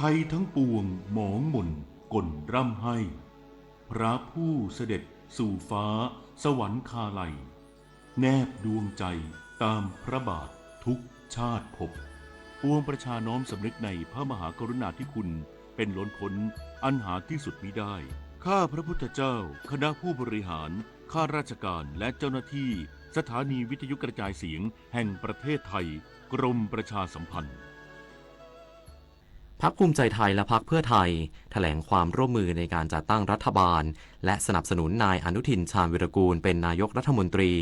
ไทยทั้งปวงหมองหม่นก่นร่ำไห้ พระผู้เสด็จสู่ฟ้าสวรรคาลัย แนบดวงใจตามพระบาททุกชาติภพ ปวงประชาน้อมสำนึกในพระมหากรุณาธิคุณเป็นล้นพ้นอันหาที่สุดมิได้ ข้าพระพุทธเจ้า คณะผู้บริหาร ข้าราชการ และเจ้าหน้าที่ สถานีวิทยุกระจายเสียงแห่งประเทศไทย กรมประชาสัมพันธ์ พรรคภูมิใจไทยและพรรคเพื่อไทย แถลงความร่วมมือในการจัดตั้งรัฐบาล และสนับสนุนนายอนุทิน ชาญวีรกูร เป็นนายกรัฐมนตรี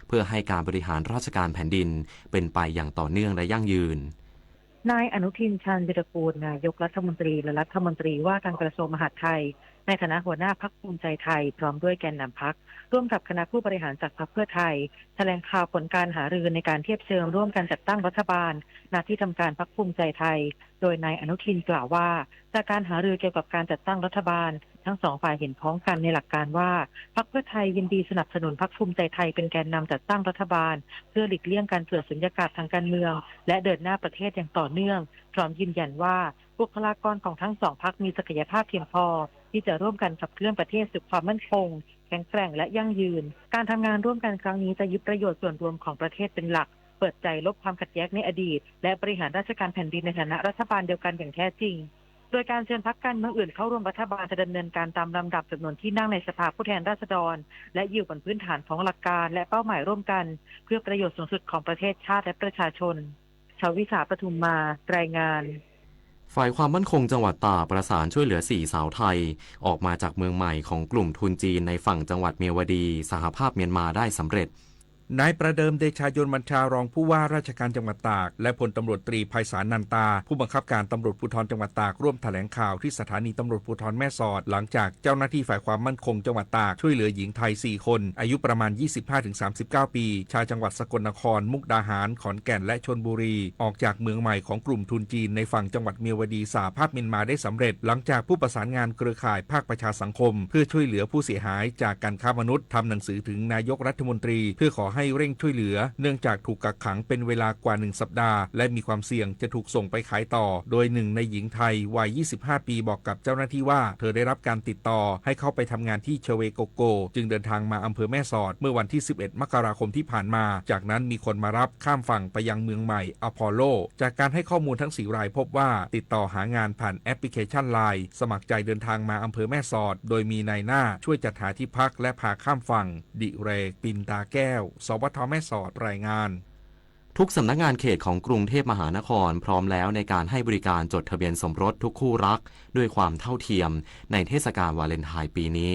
เพื่อให้การบริหารราชการแผ่นดิน เป็นไปอย่างต่อเนื่องและยั่งยืน นายอนุทิน ชาญวีรกูร นายกรัฐมนตรี และรัฐมนตรีว่าการกระทรวงมหาดไทย ในฐานะหัวหน้าพรรคภูมิใจไทย พร้อมด้วยแกนนำพรรค ร่วมกับคณะผู้บริหารจากพรรคเพื่อไทย แถลงข่าวผลการหารือในการเทียบเชิญร่วมกันจัดตั้งรัฐบาล ณ ที่ทำการพรรคภูมิใจไทย โดยนายอนุทินกล่าวว่า จากการหารือเกี่ยวกับการจัดตั้งรัฐบาล ทั้งสองฝ่ายเห็นพ้องกันในหลักการว่า พรรคเพื่อไทยยินดีสนับสนุนพรรคภูมิใจไทยเป็นแกนนำจัดตั้งรัฐบาล เพื่อหลีกเลี่ยงการเกิดสุญญากาศทางการเมือง และเดินหน้าประเทศอย่างต่อเนื่อง พร้อมยืนยันว่า บุคลากรของทั้งสองพรรคมีศักยภาพเพียงพอ ที่จะร่วมกันขับเคลื่อนประเทศสู่ความมั่นคง แข็งแกร่งและยั่งยืน การทำงานร่วมกันครั้งนี้จะยึดประโยชน์ส่วนรวมของประเทศเป็นหลัก เปิดใจลบความขัดแย้งในอดีต และบริหารราชการแผ่นดินในฐานะรัฐบาลเดียวกันอย่างแท้จริง โดยการเชิญพรรคการเมืองอื่นเข้าร่วมรัฐบาลจะดำเนินการตามลำดับจำนวนที่นั่งในสภาผู้แทนราษฎร และอยู่บนพื้นฐานของหลักการและเป้าหมายร่วมกัน เพื่อประโยชน์สูงสุดของประเทศชาติและประชาชน ชวิสา ปทุมมา รายงาน ฝ่ายความมั่นคงจังหวัดตากประสานช่วยเหลือสี่สาวไทย ออกมาจากเมืองใหม่ของกลุ่มทุนจีนในฝั่งจังหวัดเมียวดี สหภาพเมียนมาได้สำเร็จ นายประเดิม เดชายนต์บัญชา รองผู้ว่าราชการจังหวัดตาก และพลตำรวจตรี ไพศาล นันตา ผู้บังคับการตำรวจภูธรจังหวัดตาก ร่วมแถลงข่าวที่สถานีตำรวจภูธรแม่สอด หลังจากเจ้าหน้าที่ฝ่ายความมั่นคงจังหวัดตาก ช่วยเหลือหญิงไทยสี่คน อายุประมาณ ยี่สิบห้าถึงสามสิบเก้า ปี ชาวจังหวัดสกลนคร มุกดาหาร ขอนแก่น และชลบุรี ออกจากเมืองใหม่ของกลุ่มทุนจีนในฝั่งจังหวัดเมียวดี สหภาพเมียนมาได้สำเร็จ หลังจากผู้ประสานงานเครือข่ายภาคประชาสังคม เพื่อช่วยเหลือผู้เสียหายจากการค้ามนุษย์ ทำหนังสือถึงนายกรัฐมนตรี เพื่อขอให้เร่งช่วยเหลือ เนื่องจากถูกกักขังเป็นเวลากว่าหนึ่งสัปดาห์ และมีความเสี่ยงจะถูกส่งไปขายต่อ โดยหนึ่งในหญิงไทยวัย ยี่สิบห้า ปีบอกกับเจ้าหน้าที่ว่า เธอได้รับการติดต่อให้เข้าไปทำงานที่เชเวโกโก จึงเดินทางมาอำเภอแม่สอด เมื่อวันที่ สิบเอ็ด มกราคมที่ผ่านมา จากนั้นมีคนมารับข้ามฝั่งไปยังเมืองใหม่อพอลโล จากการให้ข้อมูลทั้งสี่รายพบว่าติดต่อหางานผ่านแอปพลิเคชันไลน์ สมัครใจเดินทางมาอำเภอแม่สอด โดยมีนายหน้าช่วยจัดหาที่พักและพาข้ามฝั่ง ดิเรก ปินตาแก้ว สวท แม่สอด รายงาน ทุกสำนักงานเขตของกรุงเทพมหานครพร้อมแล้วในการให้บริการจดทะเบียนสมรสทุกคู่รักด้วยความเท่าเทียมในเทศกาลวาเลนไทน์ปีนี้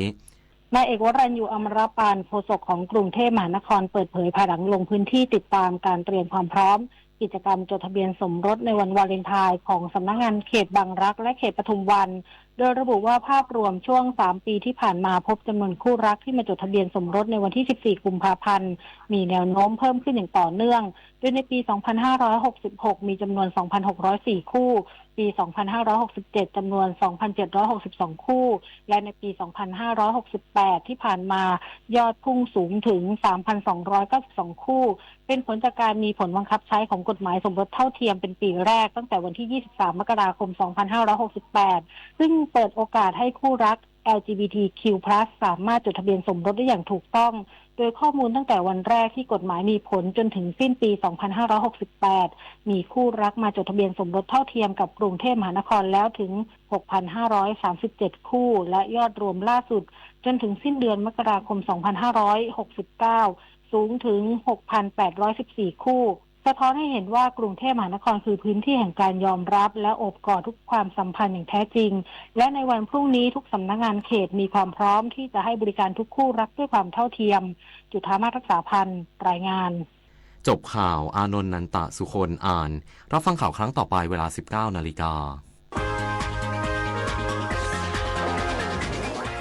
นายเอก วรัญยู อมรปาน โฆษกของกรุงเทพมหานครเปิดเผยภายหลังลงพื้นที่ติดตามการเตรียมความพร้อมกิจกรรมจดทะเบียนสมรสในวันวาเลนไทน์ของสำนักงานเขตบางรักและเขตปทุมวัน โดยระบุว่าภาพรวมช่วงสามปีที่ผ่านมาพบจำนวนคู่รักที่มาจดทะเบียนสมรสในวันที่ สิบสี่ กุมภาพันธ์ มีแนวโน้มเพิ่มขึ้นอย่างต่อเนื่อง โดยในปี สองพันห้าร้อยหกสิบหก มีจำนวน สองพันหกร้อยสี่ คู่ ปี สองพันห้าร้อยหกสิบเจ็ด จำนวน สองพันเจ็ดร้อยหกสิบสอง คู่ และในปี สองพันห้าร้อยหกสิบแปด ที่ผ่านมา ยอดพุ่งสูงถึง สามพันสองร้อยเก้าสิบสอง คู่ เป็นผลจากการมีผลบังคับใช้ของกฎหมายสมรสเท่าเทียมเป็นปีแรกตั้งแต่วันที่ ยี่สิบสาม มกราคม สองพันห้าร้อยหกสิบแปด ซึ่งเปิดโอกาสให้คู่รัก แอลจีบีทีคิวพลัส สามารถจดทะเบียนสมรสได้อย่างถูกต้อง โดยข้อมูลตั้งแต่วันแรกที่กฎหมายมีผลจนถึงสิ้นปี สองพันห้าร้อยหกสิบแปด มีคู่รักมาจดทะเบียนสมรสเท่าเทียมกับกรุงเทพมหานครแล้วถึง หกพันห้าร้อยสามสิบเจ็ด คู่ และยอดรวมล่าสุดจนถึงสิ้นเดือนมกราคม สองพันห้าร้อยหกสิบเก้า สูงถึง หกพันแปดร้อยสิบสี่ คู่ สะท้อนให้เห็นว่ากรุงเทพมหานครคือพื้นที่แห่งการยอมรับและโอบกอดทุกความสัมพันธ์อย่างแท้จริง และในวันพรุ่งนี้ทุกสำนักงานเขตมีความพร้อมที่จะให้บริการทุกคู่รักด้วยความเท่าเทียม จุฑามาศ รักษาพันธ์ รายงาน จบข่าว อานนท์ นันตะสุคน อ่าน รับฟังข่าวครั้งต่อไปเวลา สิบเก้า นาฬิกา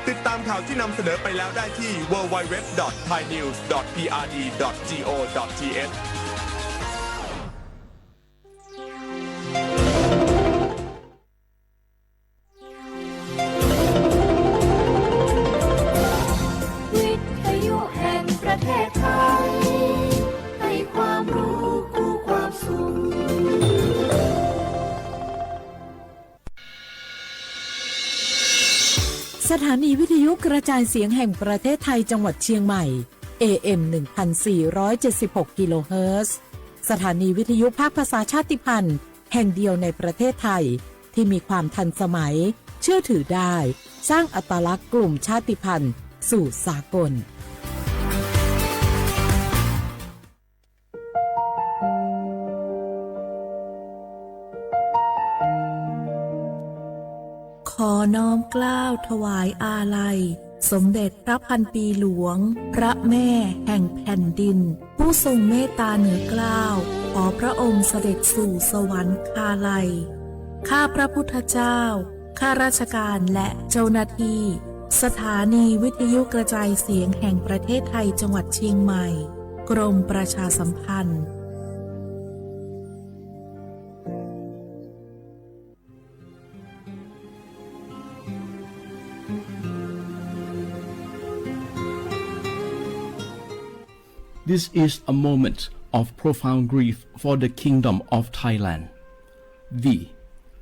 ติดตามข่าวที่นำเสนอไปแล้วได้ที่ ดับเบิลยู ดับเบิลยู ดับเบิลยู ดอท ไทยนิวส์ ดอท พี อาร์ ดี ดอท จี โอ ดอท ที เอช วิทยุแห่งประเทศไทย ให้ความรู้คู่ความสุข สถานีวิทยุกระจายเสียงแห่งประเทศไทยจังหวัดเชียงใหม่ เอ เอ็ม หนึ่งพันสี่ร้อยเจ็ดสิบหก กิโลเฮิรตซ์ สถานีวิทยุภาคภาษาชาติพันธุ์แห่งเดียวในประเทศไทย ที่มีความทันสมัย เชื่อถือได้ สร้างอัตลักษณ์กลุ่มชาติพันธุ์สู่สากล ขอน้อมเกล้าถวายอาลัย สมเด็จพระพันปีหลวง พระแม่แห่งแผ่นดิน ผู้ทรงเมตตาเหนือเกล้า ขอพระองค์เสด็จสู่สวรรคาลัย ข้าพระพุทธเจ้า ข้าราชการและเจ้าหน้าที่ สถานีวิทยุกระจายเสียงแห่งประเทศไทยจังหวัดเชียงใหม่ กรมประชาสัมพันธ์ This is a moment of profound grief for the Kingdom of Thailand. We,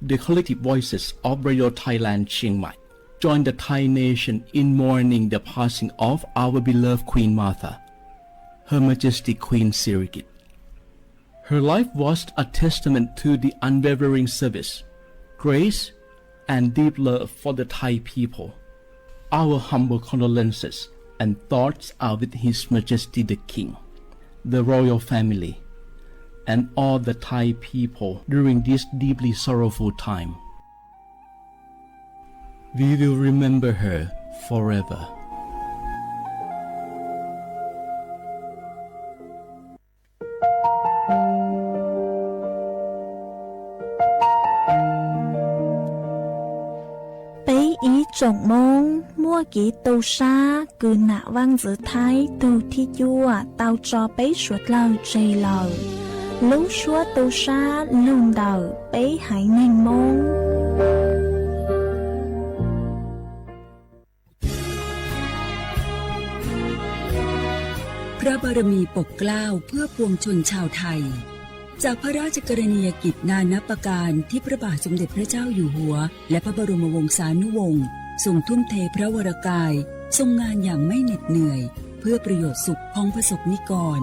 the collective voices of Radio Thailand Chiang Mai, join the Thai nation in mourning the passing of our beloved Queen Mother, Her Majesty Queen Sirikit. Her life was a testament to the unwavering service, grace, and deep love for the Thai people. Our humble condolences and thoughts are with His Majesty the King, the royal family, and all the Thai people during this deeply sorrowful time. We will remember her forever. Peb ib tsoom Moob, muaj kev tu sab kws nam vaaj ntxwv Thaib tug thib cuaj tau tso peb suav dlawg tseg lawm. Lub suab tu sab lug ntawm peb haiv neeg Moob. พระบารมีปกเกล้าเพื่อปวงชนชาวไทย จากพระราชกรณียกิจนานับประการที่พระบาทสมเด็จพระเจ้าอยู่หัว และพระบรมวงศานุวงศ์ทรงทุ่มเทพระวรกาย ทรงงานอย่างไม่เหน็ดเหนื่อย เพื่อประโยชน์สุขของประสบนิกร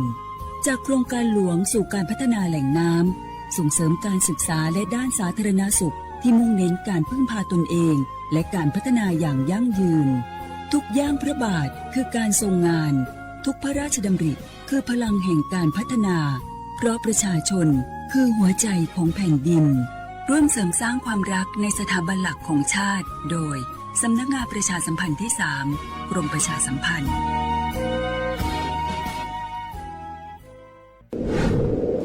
จากโครงการหลวงสู่การพัฒนาแหล่งน้ำ ส่งเสริมการศึกษาและด้านสาธารณสุขที่มุ่งเน้นการพึ่งพาตนเอง และการพัฒนาอย่างยั่งยืน ทุกย่างพระบาทคือการทรงงาน ทุกพระราชดำริคือพลังแห่งการพัฒนา เพราะประชาชนคือหัวใจของแผ่นดิน ร่วมเสริมสร้างความรักในสถาบันหลักของชาติ โดย สำนักงานประชาสัมพันธ์ที่สาม กรมประชาสัมพันธ์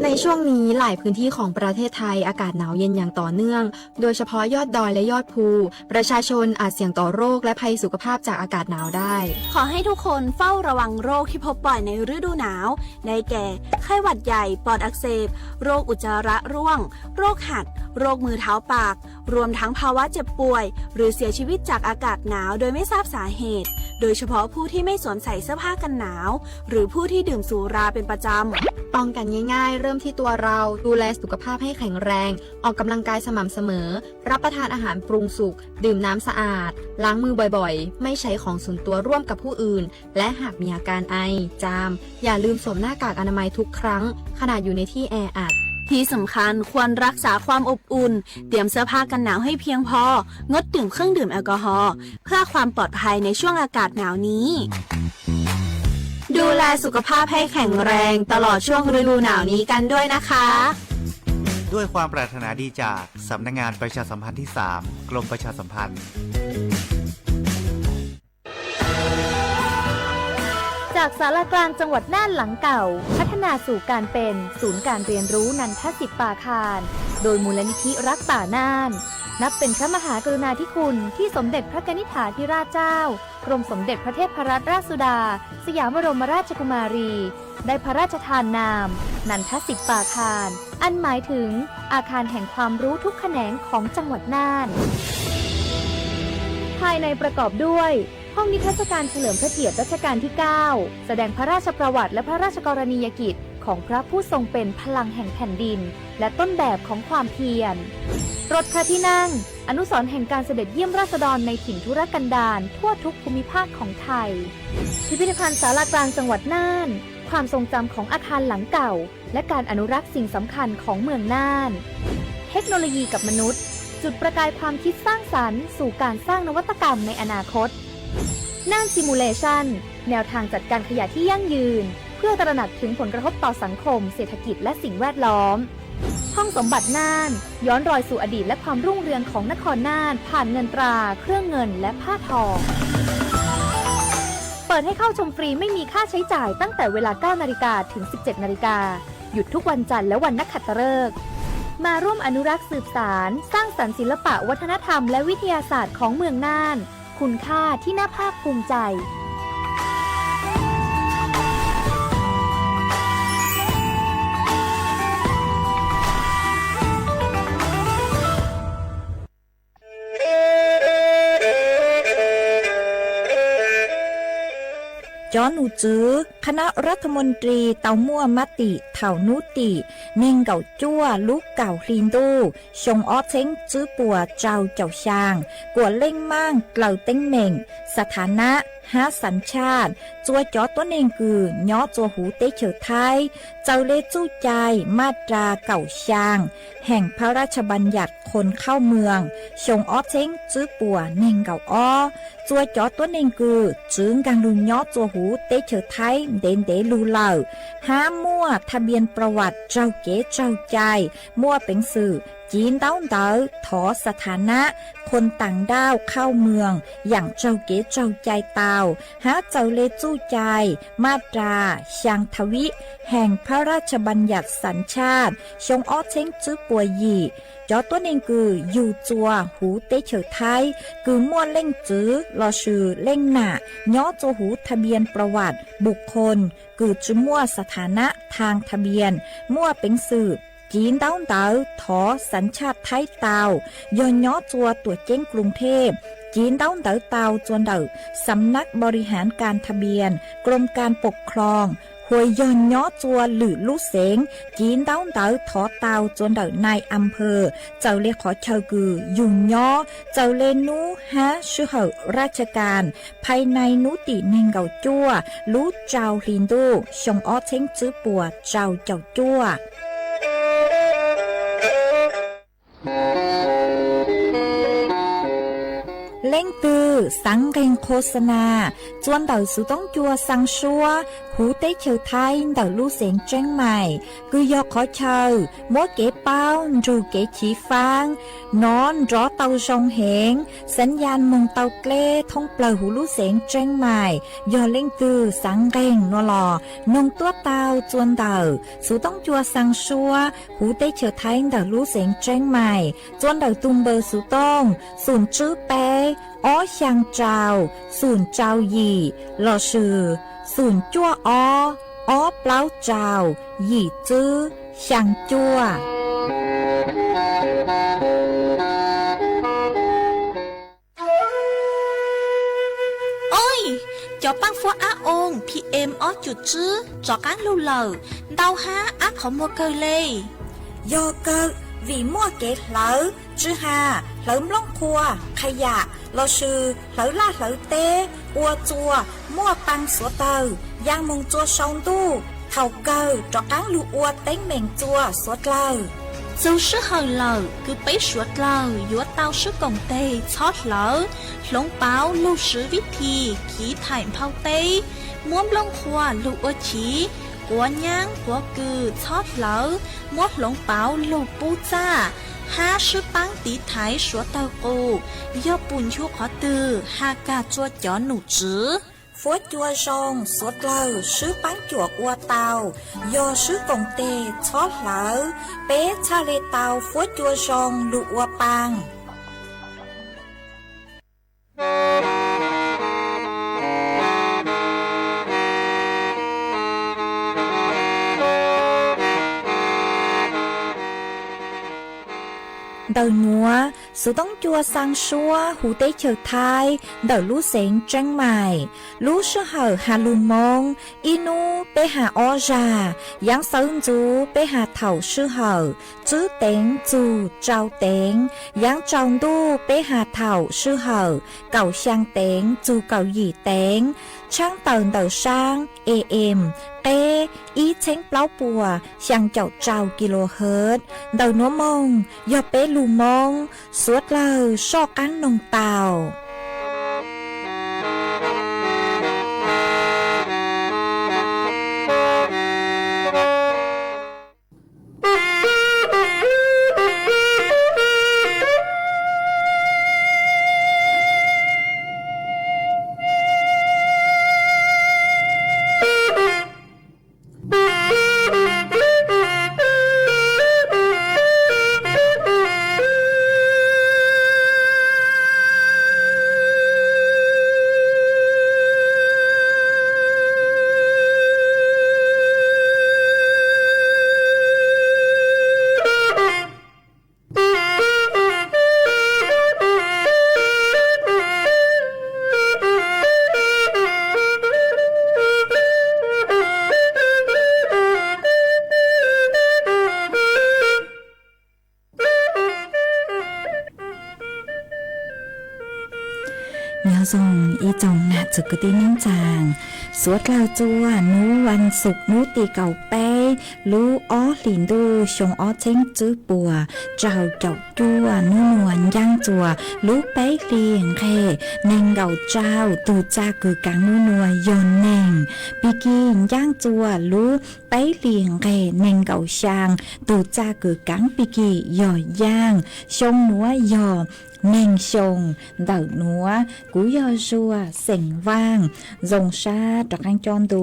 ในช่วงนี้หลายพื้นที่ของประเทศไทยอากาศหนาวเย็นอย่างต่อเนื่อง โดยเฉพาะยอดดอยและยอดภู ประชาชนอาจเสี่ยงต่อโรคและภัยสุขภาพจากอากาศหนาวได้ ขอให้ทุกคนเฝ้าระวังโรคที่พบบ่อยในฤดูหนาว ได้แก่ ไข้หวัดใหญ่ ปอดอักเสบ โรคอุจจาระร่วง โรคหัด โรคมือเท้าปาก รวมทั้งภาวะเจ็บป่วย หรือเสียชีวิตจากอากาศหนาวโดยไม่ทราบสาเหตุ โดยเฉพาะผู้ที่ไม่สวมใส่เสื้อผ้ากันหนาว หรือผู้ที่ดื่มสุราเป็นประจำ ป้องกันง่ายๆ เริ่มที่ตัวเรา ดูแลสุขภาพให้แข็งแรง ออกกำลังกายสม่ำเสมอ รับประทานอาหารปรุงสุก ดื่มน้ำสะอาด ล้างมือบ่อยๆ ไม่ใช้ของส่วนตัวร่วมกับผู้อื่น และหากมีอาการไอ จาม อย่าลืมสวมหน้ากากอนามัยทุกครั้ง ขณะอยู่ในที่แออัด ที่สำคัญควรรักษาความอบอุ่น เตรียมเสื้อผ้ากันหนาวให้เพียงพอ งดดื่มเครื่องดื่มแอลกอฮอล์ เพื่อความปลอดภัยในช่วงอากาศหนาวนี้ ดูแลสุขภาพให้แข็งแรงตลอดช่วงฤดูหนาวนี้กันด้วยนะคะ ด้วยความปรารถนาดีจากสำนักงานประชาสัมพันธ์ที่สาม กรมประชาสัมพันธ์ จากศาลากลางจังหวัดน่านหลังเก่า พัฒนาสู่การเป็นศูนย์การเรียนรู้นันทสิปปาคาร โดยมูลนิธิรักป่าน่าน นับเป็นพระมหากรุณาธิคุณที่สมเด็จพระกนิษฐาธิราชเจ้า กรมสมเด็จพระเทพรัตนราชสุดา สยามบรมราชกุมารี ได้พระราชทานนาม นันทสิปปาคาร อันหมายถึงอาคารแห่งความรู้ทุกแขนงของจังหวัดน่าน ภายในประกอบด้วย ห้องนิทรรศการเฉลิมพระเกียรติรัชกาลที่เก้า แสดงพระราชประวัติและพระราชกรณียกิจของพระผู้ทรงเป็นพลังแห่งแผ่นดิน และต้นแบบของความเพียร รถพระที่นั่ง อนุสรณ์แห่งการเสด็จเยี่ยมราษฎรในถิ่นทุรกันดารทั่วทุกภูมิภาคของไทย พิพิธภัณฑ์ศาลากลางจังหวัดน่าน ความทรงจำของอาคารหลังเก่า และการอนุรักษ์สิ่งสำคัญของเมืองน่าน เทคโนโลยีกับมนุษย์ จุดประกายความคิดสร้างสรรค์สู่การสร้างนวัตกรรมในอนาคต น่าน Simulation แนวทางจัดการขยะที่ยั่งยืน เพื่อตระหนักถึงผลกระทบต่อสังคม เศรษฐกิจ และสิ่งแวดล้อม ห้องสมบัติน่าน ย้อนรอยสู่อดีตและความรุ่งเรืองของนครน่าน ผ่านเงินตรา เครื่องเงิน และผ้าทอ เปิดให้เข้าชมฟรีไม่มีค่าใช้จ่ายตั้งแต่เวลา เก้านาฬิกา ถึง สิบเจ็ดนาฬิกา หยุดทุกวันจันทร์และวันนักขัตฤกษ์ มาร่วมอนุรักษ์สืบสาน สร้างสรรค์ศิลปะวัฒนธรรมและวิทยาศาสตร์ของเมืองน่าน คุณค่าที่น่าภาคภูมิใจ Cov nom tswv คณะรัฐมนตรี tau muaj มติ thaum hnub tim neeg nkaum cuaj lub kaum hli ntuj xyoo ob txheeb tswb puas rau caum xyaa, kuam leej maaj dlaws teeb meem, สถานะ hab สัญชาติ txua cov tuab neeg kws nyob txua huv teb chaws Thaib, txawm le txuj cai มาตรา kaum xyaa แห่งพระราชบัญญัติคนเข้าเมือง xyoo ob txheeb tswb puas neeg nkaum ob, txua cov tuab neeg kws tsi nkaag lug nyob txua huv teb chaws Thaib ntev ntev lug lawm, hab muaj ทะเบียน ประวัติ raug kev raug cai, muaj peev xwm civ ntaub ntawv thov สถานะ คนต่างด้าวเข้าเมือง yaam raug kev raug cai tau, hab txawm le txuj cai มาตรา xyaa ทวี แห่งพระราชบัญญัติสัญชาติ xyoo ob txheeb tswb puas yim, cov tuab neeg kws yug txua huv teb chaws Thaib kws muaj leej txwv lossis leej nam nyob txua huv ทะเบียน ประวัติ บุคคล kws tsi muaj สถานะ ทางทะเบียน muaj peev xwm civ ntaub ntawv thov สัญชาติ Thaib tau, yog nyob txua tuam ceeb กรุงเทพ civ ntaub ntawv tau txua ntawm สำนักบริหารการทะเบียน กรมการปกครอง hos yog nyob txua lwm lub xeev, civ ntaub ntawv thov tau txua ntawm นายอำเภอ txawm le qhov chaw kws yug nyob, txawm le nub hab sij hawm ราชการ ภายใน hnub tim neeg nkaum cuaj lub rau hli ntuj xyoo ob txheeb tswb puas rau caum cuaj. Leej twg xaav nqeeg โฆษณา txua ntawm xuv toob cua xaa suab huv teb chaws Thaib ntawm lub xeev Tseeb Mais, kws yog qhov chaw muab kev paub nrug kev chiv faab nov nrov tau zoo heev, สัญญาณ moog tau dleb thoob plawg huv lub xeev Tseeb Mais. Yog leej twg xaav nqeeg nua los noog tuaj tau txua ntawm xuv toob cua xaa suab huv teb chaws Thaib ntawm lub xeev Tseeb Mais, txua ntawm tug npawb xuv tooj xoom tswb peb ob xyaa rau xoom rau yim lossis xoom cuaj ob ob plaub rau yim tswb xyaa cuaj. Oj, cov paab fuab ab oo PM ob cum tswb rov qaab lug lawm, ntau hab ab qhov muag kawg le. Yog kawg, vim muaj kev hlawv, tsi has hlawv nplooj qhuav, qha yam lossis hlawv laj hlawv teb ua txua muaj paa xuav dlawg yaa moog txua sau ntuj, thaum kawg rov qaab lug ua teeb meem txua xuav dlawg. Txug sij hawm lawm kws peb suav dlawg yuav tau sib koom teg txhob hlawv, hloov pauv lug swv vib thi kiv thaim nphau teb, muab nplooj qhuav lug ua chiv, quav nyaab quav kws txhob hlawv, muab hloov pauv lug pub txaj, hab swb paab tiv thaiv suav dlawg qus. Yog pum nchu qhov twg has kag txua cov nom tswv. Fuab cua zoo xuav dlawg swb paab cuam ua tau, yog swb koom teg txhob hlawv, peb txhaj le tau fuab cua zoo lug ua paa. Ntawm nuav, Xuv Toob Cua xaa suab huv teb chaws Thaib ntawm lub xeev Tseeb Maim. Lub sij hawm has lug Moob, ib nub peb has ob zag, yaav sawv ntxuv peb has thaum sij hawm tswb teev txug rau teev, yaav tsaus ntuj peb has thaum sij hawm kaum xyaa teev txug kaum yim teev, tshaab tawm ntawm saab A M qeb ib txheeb plaub puas xyaa caum rau kilohertz. Ntawm nuav moog yog peb lug Moob, suav dlawg soj qaab noog tau. Nyob zoo ib tsoom nam txiv kwv tij neej tsaa, suav dlawg txua nub vas xuv nub tim kaum peb lub ob hlis ntuj xyoo ob txheeb tswb puas rau caum cuaj nub nuav ncaaj txuas lub peb hlis nqeg neeg nkaum rau tug txaj kws kaav nub nuav yog neeg, pig kig ncaaj txua lub peb hlis nqeg neeg nkaum xyaa tug txaj kws kaav pig kig yog yaaj, xyoo nuav yog neeg xyoo. Ntawm nuav kuv yog Zuag xeem Vaaj, zoo sab rov qaab coj ntu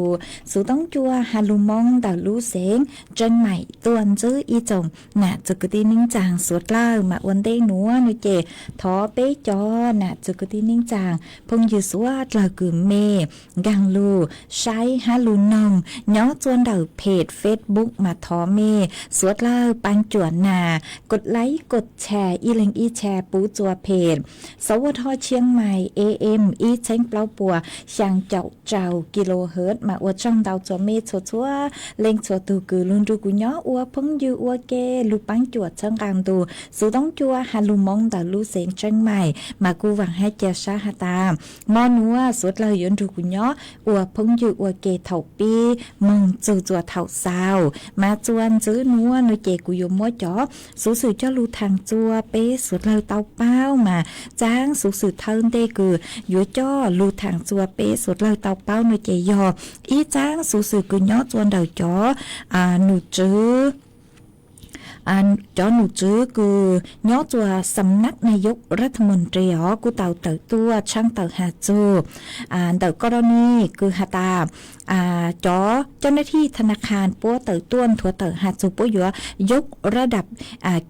xuv toob cua has lug Moob ntawm lub xeev Tseeb Maim tuaj ntsib ib tsoom nam txiv kwv tij neej tsaa suav dlawg. Mas ua ntej nuav nuav ces thov peb cov nam txiv kwv tij neej tsaa phooj ywg suav dlawg kws mej nkaag lug saib hab lug noog nyob txua ntawm phem Facebook mas thov mej suav dlawg paab cuam nas kod like kod share ib leeg ib share puv txua phem Xov Ua Dho Tshiab Mais A M ib txheeb plaub puas xyaa caum rau kilohertz. Mas ua tsaug ntau txua mej txhua txhua leej txhua tug kws lug nrug kuv nyob ua phooj ywg ua ke lug paab cuam txhawb nqaa ntu xuv toob cua has lug Moob ntawm lub xeev Tseeb Mais. Mas kuv vaam hab ca sab has tas mo nuav suav dlawg yuav nrug kuv nyob ua phooj ywg ua ke thaum pib moog txug txua thaum xaus. Mas txua ntsib nuav nuav ces kuv yuav muab cov xuv xwm coj lug thaam txua peb suav dlawg tau paub. Mas txaab xuv xwm thawj ntej kws yuav coj lug thaam txua peb suav dlawg tau paub nuav ces yog ib txaab xuv xwm kws nyob txua ntawm cov num tswv cov num tswv kws nyob txua xam nab nayog ras tha moos ris os kuj tau tawm tuaj tshaab tawm has txug ntawm koj rau ni kws has tas cov coj nab thij tha na kha puab tawm tuaj nthuav tawm has txug puab yuav yog ras dam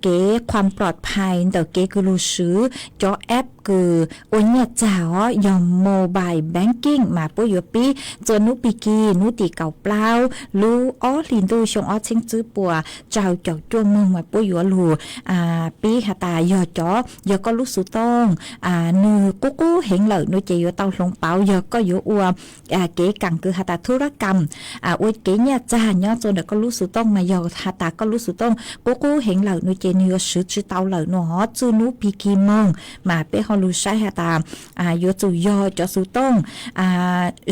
kev khuam plom phais ntawm kev kws lug swv cov app kws ua nyaj txag os yog mobile banking mas puab yuav pib txua nub pig kig nub tim kaum plaub lub ob hlis ntuj xyoo ob txheeb tswb puas rau caum cuaj moog mas puab yuav lug pib has tas yog cov yog koj lub xuv tooj nwg qub qub heev lawm nuav ces yuav tau hloov pauv yog koj yuav ua kev kaam kws has tas thu rab kam ua kev nyaj txag nyob txua ntawm koj lub xuv tooj mas yog has tas koj lub xuv tooj qub qub heev lawm nuav ces nwg yuav swv tsi tau lawm nuav hov txwj nub pig kig moog mas peb ho lug saib has tas yuav tsum yog cov xuv tooj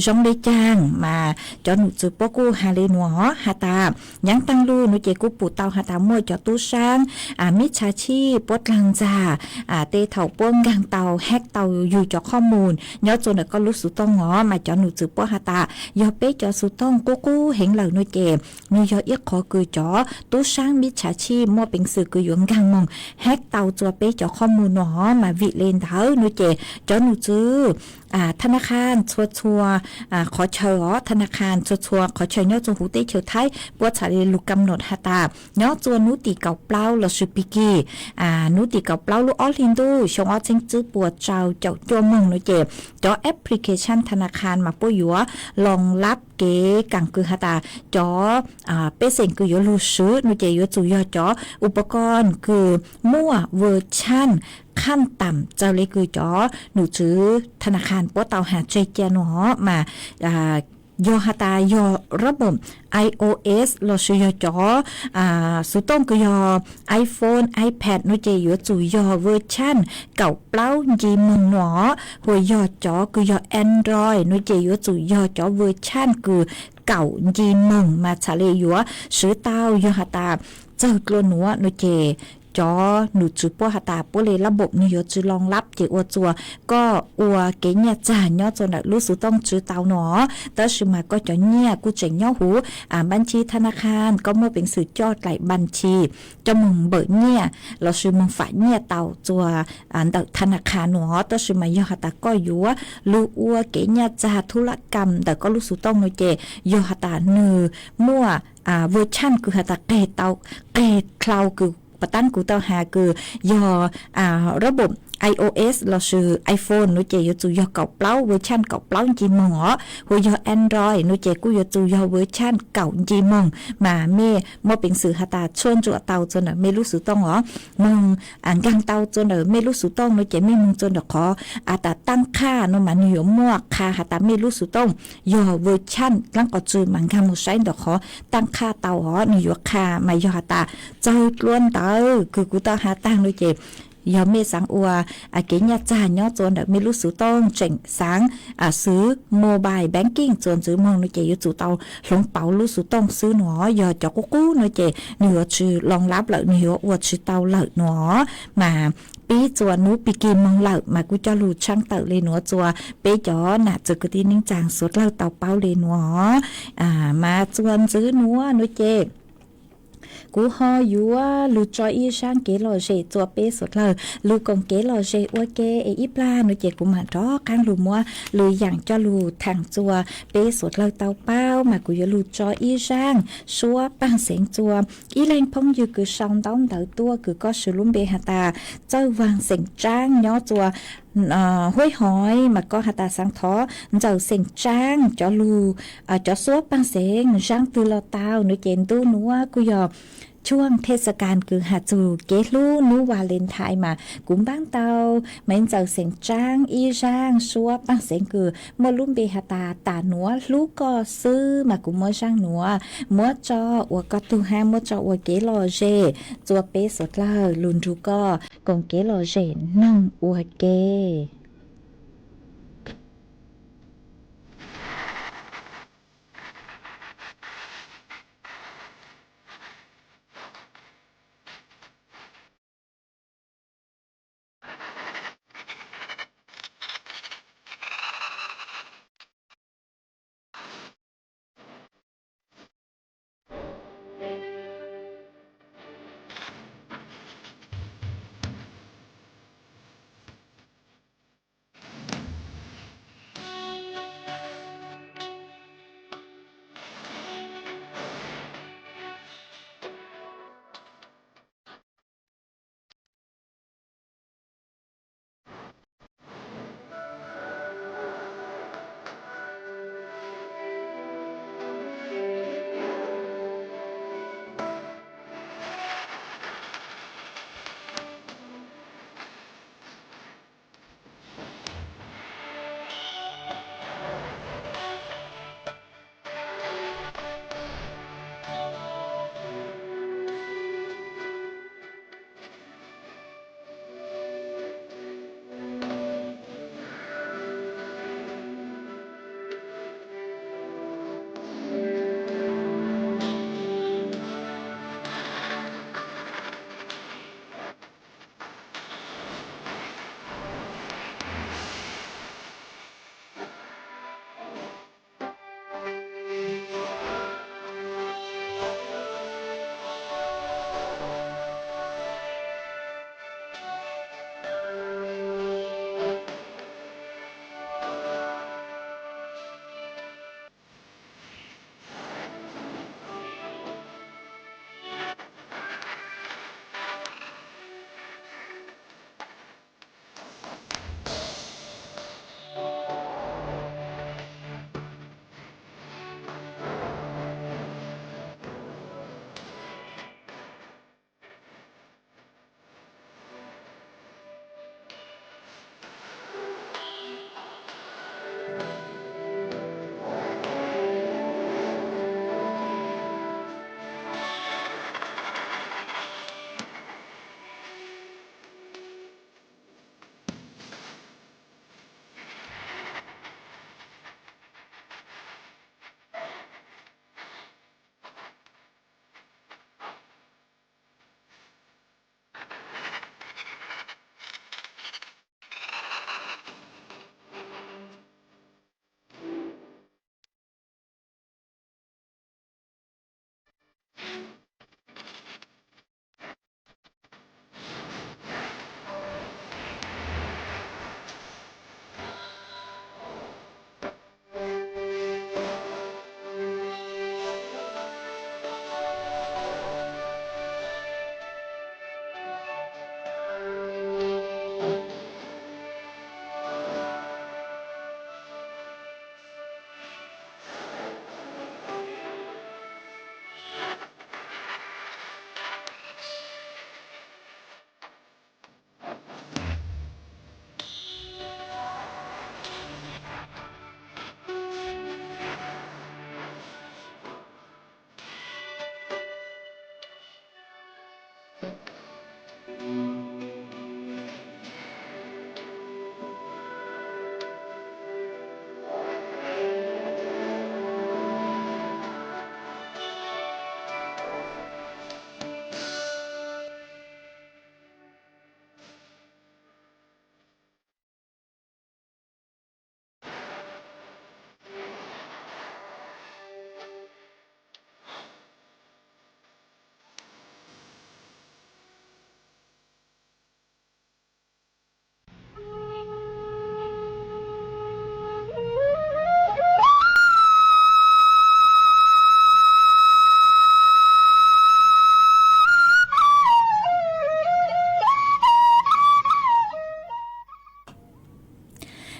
zoo le caag mas cov num tswv puab kuj has le nuav hov has tas nyaav taag lug nuav ces kuv pum tau has tas muaj cov tub saab mib txha tshij puab dlaag ntxag tej thaum puab nkaag tau hack tau yug cov qhob mus nyob txua ntawm koj lub xuv tooj os mas cov num tswv puab has tas yog peb cov xuv tooj qub qub heev lawm nuav ces nwg yog ib qhov kws cov tub saab mib txha tshij muaj peev xwm kws yuav nkaag moog hack tau txua peb cov qhob mus nuav hov mas vim le ntawd nuav ces cov num tswv tha na kha txhua txhua qhov chaw os tha na kha txhua txhua qhov chaw nyob txua huv teb chaws Thaib puab txhaj le lug kam nom has tas nyob txua nub tim kaum plaub lossis pig kig, hnub tim kaum plaub lub ob hli ntuj xyoo ob txhiab tsib puas rau caum cuaj moog no ces cov application thab na khas mas puab yuav loo lab kev kaam kws has tas cov pej xeem kws yuav lug swv no ces yuav tsum yog cov upakoos kws muaj vwm tshaj qhaj tam txawg le kws cov nom tswv thab na khas puab tau has tseg ca no mas yog has tas yog rab npoom iOS lossis yog cov xuv tooj kws yog iPhone, iPad no ces yuav tsum yog vwm tshaj kaum plaub nci moog no, hos yog cov kws yog Android no ces yuav tsum yog cov vwm tshaj kws kaum nci moog mas txhad le yuav swv tau. Yog has tas txawg dlua nuav no ces cov nom tswv puab has tas puab le lab npoom nwg yuav tsi loo lab ces ua rua koj ua kev nyaj txag nyob rua ntawm lub xuv tooj tsi tau no, tab sis mas koj cov nyaj kuj tseem nyob huv npab ntshis thab na khas, koj muaj peev xwm coj dlaim npab ntshis coj moog npawm nyaj lossis moog fam nyaj tau rua ntawm thab na khas no, tab sis mas yog has tas koj yuav lug ua kev nyaj txag thub lab kam ntawm koj lub xuv tooj no ces yog has tas nwg muaj vwm tshaj kws has tas qeg tau, qeg dlhau kws pav taab kuv tau has kws yog rab npoom iOS lossis iPhone no ces yuav tsum yog kaum plaub, vwm tshaj kaum plaub nci moog os, hos yog Android no ces kuj yuav tsum yog vwm tshaj kaum nci moog mas mej muaj peev xwm has tas tshuaj ntsuam tau rua ntawm mej lub xuv tooj os. Moog nkaag tau rua ntawm mej lub xuv tooj no ces mej moog rua ntawm qhov tas taaj qhaj no mas nwg yuav muaj qha has tas mej lub xuv tooj yog vwm tshaj dlaab qhov tswv mas nkaag moog saib ntawm qhov taaj qhaj tau os, nwg yuav qha mas yog has tas txawg dlua ntawd kws kuv tau has taag no ces yog mej xaav ua kev nyaj txag nyob rua ntawm mej lub xuv tooj tseem xaav xwv mobile banking rua ntxiv moog no ces yuav tsum tau hloov pauv lub xuv tooj xwb no. Yog cov qub qub no ces nwg yuav tsi loo lab lawm, nwg yuav ua tsi tau lawm no mas pib rua nub pig kig moog lawm mas kuj coj lug tshaaj tawm le nuav rua peb cov nam txwv kwv tij neej tsaa suav dlawg tau paub le nuav. Mas rua ntxiv nuav no ces kuv ho yuav lug tso ib zaaj kev lom zem rua peb suav dlawg lug koom kev lom zem ua ke es ib plag no ces kuv mam rov qaab lug muab lwm yaam coj lug thaam rua peb suav dlawg tau paub mas kuv yuav lug tso ib zaaj suab paaj xeev rua ib leeg phooj ywg kws sau ntaub ntawv tuaj kws koj swv lub npe has tas Txawj Vaag xeem Tsaab nyob rua Huab Hoiv mas koj has tas xaav thov ntxawm xeem Tsaab cov lug cov suab paaj xeev zaaj twg los tau no ces ntuj nuav kuj yog tshuaj thej xa kas kws has txug kev hlub nub Valentine mas kuv npaab tau mas ntxawm xeem Tsaab ib zaaj suab paaj xeev kws muaj lub npe has tas tas nuav hlub koj xwb mas kuv muab zaaj nuav muab tso ua koj tug hab muab tso ua kev lom zem rua peb suav dlawg lug nrug koj koom kev lom zem noog ua ke.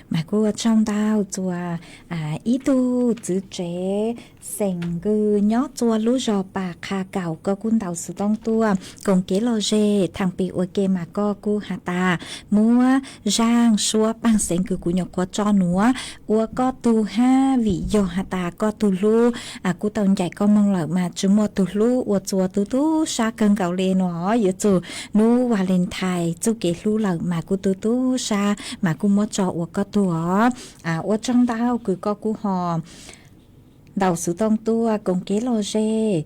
Mas kuj ua tsaug ntau txuas ib tug txwv tsev xeem Kws nyob txua lub zos Pas Qha Kaum, koj kuj ntaus xuv tooj tuaj koom kev lom zem theem pem ua ke mas koj kuj has tas muab zaj suab paaj xeev Kws kuv nyuam qhuav tso nuav ua koj tug hab vim yog has tas koj tug hlub kuj tau ncaim koj moog lawm mas tsi muaj tug hlub ua txua tu tub sab kawg nkaus le nuav. Yuav txug nub Valentine txuj kev hlub lawm mas kuj tu tub sab mas kuj muab tso ua koj tug os. Ua tsaug ntau kws koj kuj ho ntaus xuv tooj tuaj koom kev lom zem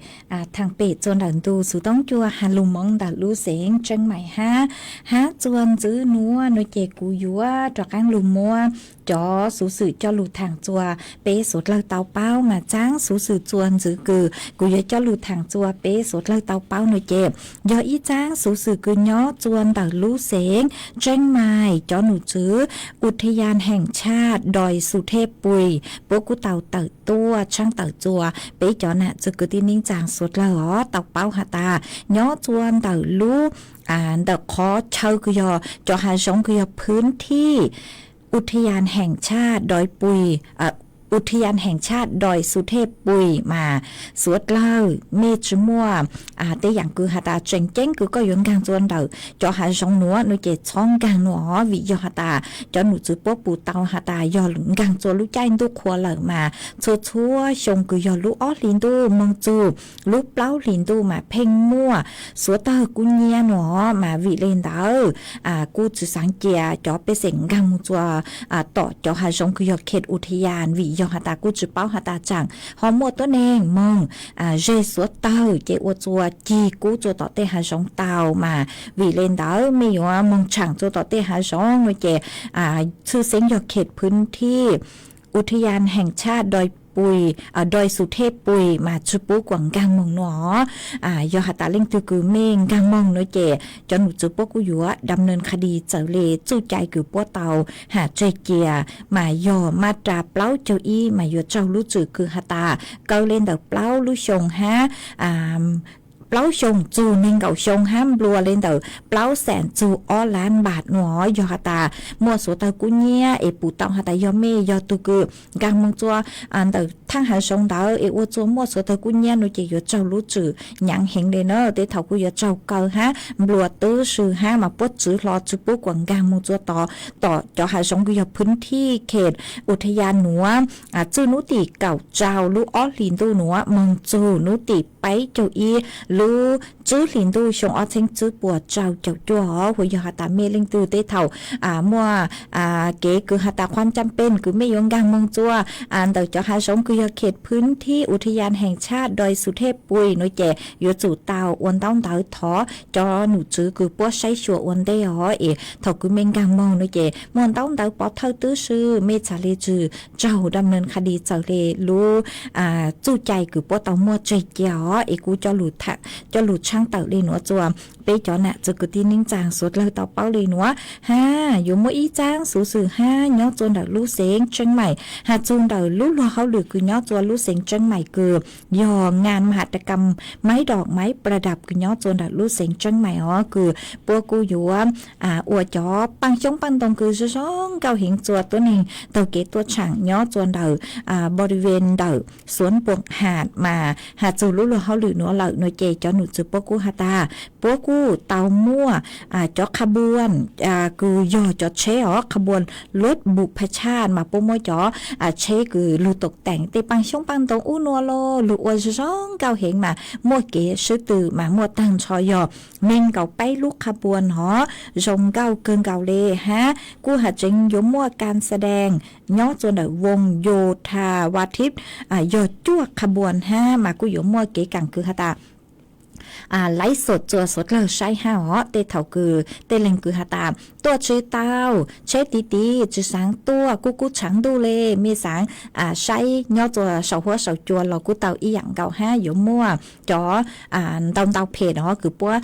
theem pem txua ntawm ntu xuv tooj cua has lug moov ntawm lub xeev Tseeb Maim hab, hab txua ntxwv nuav nuav ces kuv yuav rov qaab lug muab cov xuv xwm coj lug thaam txua peb suav dlawg tau paub mas txaab xuv xwm txua ntxwv kws kuv yuav coj lug thaam txua peb suav dlawg tau paub nuav ces yog ib txaab xuv xwm kws nyob txua ntawm lub xeev Tseeb Maim cov num tswv Uthayaan Haeng Chaat Doi Suthej Pui puab kuj tau tawm tuaj tshaab tawm txua peb cov nam txwv kwv tij neej tsaa suav dlawg os tau paub has tas nyob txua ntawm lub ntawm qhov chaw kws yog cov hav zoov kws yog phwv thij Uthayaan Haeng Chaat Doi Pui, Uthayaan Haeng Chaat Doi Suthej Pui mas suav dlawg mej tsi muaj tej yaam kws has tas tseem ceeb kws koj yuav nkaag txua ntawm cov hav zoov nuav nuav ces txhob nkaag nuav os vim yog has tas cov num tswv puab pum tau has tas yog nkaag txua lub caij ntuj qhua lawm mas txhua txhua xyoo kws yog lub ob hlis ntuj moog txug lub plaub hlis ntuj mas pheej muaj suav dlawg kub nyiab nuav mas vim le ntawd kuj tsi xaav cia cov pej xeem nkaag moog txua tom cov hav zoov kws yog Khet Uthayaan vim yog has tas kuj tsi paub has tas tsaam ho muaj tuab neeg moog ze suav dlawg ces ua txua cig kub txua tom tej hav zoov tau mas vim le ntawd mej yuav moog tshaam txua tom tej hav zoov nuav ces tshwj xeeb yog Khet phwv thij Uthayaan Haeng Chaat Doi Pui, Doi Suthej Pui mas tsi pub kuas nkaag moog nuav. Yog has tas leej twg kws mej nkaag moog nuav ces cov num tswv puab kuj yuav dam nees kha dis txawm le txuj cai kws puab tau has tseg cia mas yog maj ras plaub caug ib mas yuav raug lub tswm kws has tas kaw le ntawm plaub lub xyoo hab plaub xyoo txug neeg nkaum xyoo hab nplua le ntawm plaub xees txug ob lab npam nuav. Yog has tas muaj suav dlawg kub nyiab es pum tau has tas yog mej yog tug kws nkaag moog txua ntawm thaaj hav zoov ntawd es ua txua muaj suav dlawg kub nyiab nuav ces yuav raug lub tswm nyaav heev le na. Tej thaum kuj yuav raug kaw hab nplua tub si hab mas puab tswv hlo tsi pub kuas nkaag moog txua tod tom cov hav zoov kws yog phwv thij Khet Uthayaan nuav. Txwj nub tim kaum rau lub ob hlis ntuj nuav moog txug nub tim peb caug ib lub tsib hlis ntuj xyoo ob txheeb tsib puas rau caum cuaj os. Hu yog has tas mej leej twg tej thaum muaj kev kws has tas khuam cam pej kws mej yuav nkaag moog txua ntawm cov hav zoov kws yog Khet phwv thij Uthayaan Haeng Chaat Doi Suthej Pui nuav ces yuav tsum tau ua ntaub ntawv thov cov num tswv kws puab saib xyuas ua ntej os es thaum kws mej nkaag moog nuav ces muaj ntaub ntawv pov thawj tub si mej txhad le tsi raug dam nees kha dis txawm le lub txuj cai kws puab tau muaj tseg cia os es kuj coj lug tshaab tawm le nuav txua peb cov nam txwv kwv tij neej tsaa suav dlawg tau paub le nuav. Hab yuav muaj ib txaab xuv xwm hab nyob txua ntawm lub xeev Tseeb Maim has txug ntawm lub luag hauj lwm kws nyob txua lub xeev Tseeb Maim kws yog ngaa mas has tas kam maiv dom maiv pra dam kws nyob txua ntawm lub xeev Tseeb Maim os kws puab kuj yuav ua cov paaj xyoob paaj ntoo kws zoo zoo nkauj heev txua tuab neeg taug kev tuaj tshaam nyob txua ntawm npau di ven ntawm xuav puam has mas has txug lub luag hauj lwm nuav lawm nuav ces cov num txwv puab kuj has tas puab kuj tau muaj cov qha buas kws yog cov tsheb os, qha buas luj bum pha tshaj mas puab muab cov tsheb kws lug toom teem tej paaj xyoob paaj ntoo ub nuav los lug ua zoo zoo nkauj heev mas muaj kev sib tw mas muaj taag nrho yog neeg nkaum peb lub qha buas hov zoo nkauj kawg nkaus le hab kuj has tseev yuav muaj kas xa dees nyob txua ntawm voos Yo Tha Va Thib yog cuaj qha buas hab mas kuj yuav muaj kev kaam kws has tas laiv xom txua suav dlawg saib hab os. Tej thaum kws tej leeg kws has tas tuaj tsi tau, tsheb tiv tiv tsi xaav tuaj kuj kub tshaav ntuj le, mej xaav saib nyob txua saum huab saum cua los kuj tau ib yaam nkaus hab yuav muaj cov ntau ntau phem os kws puab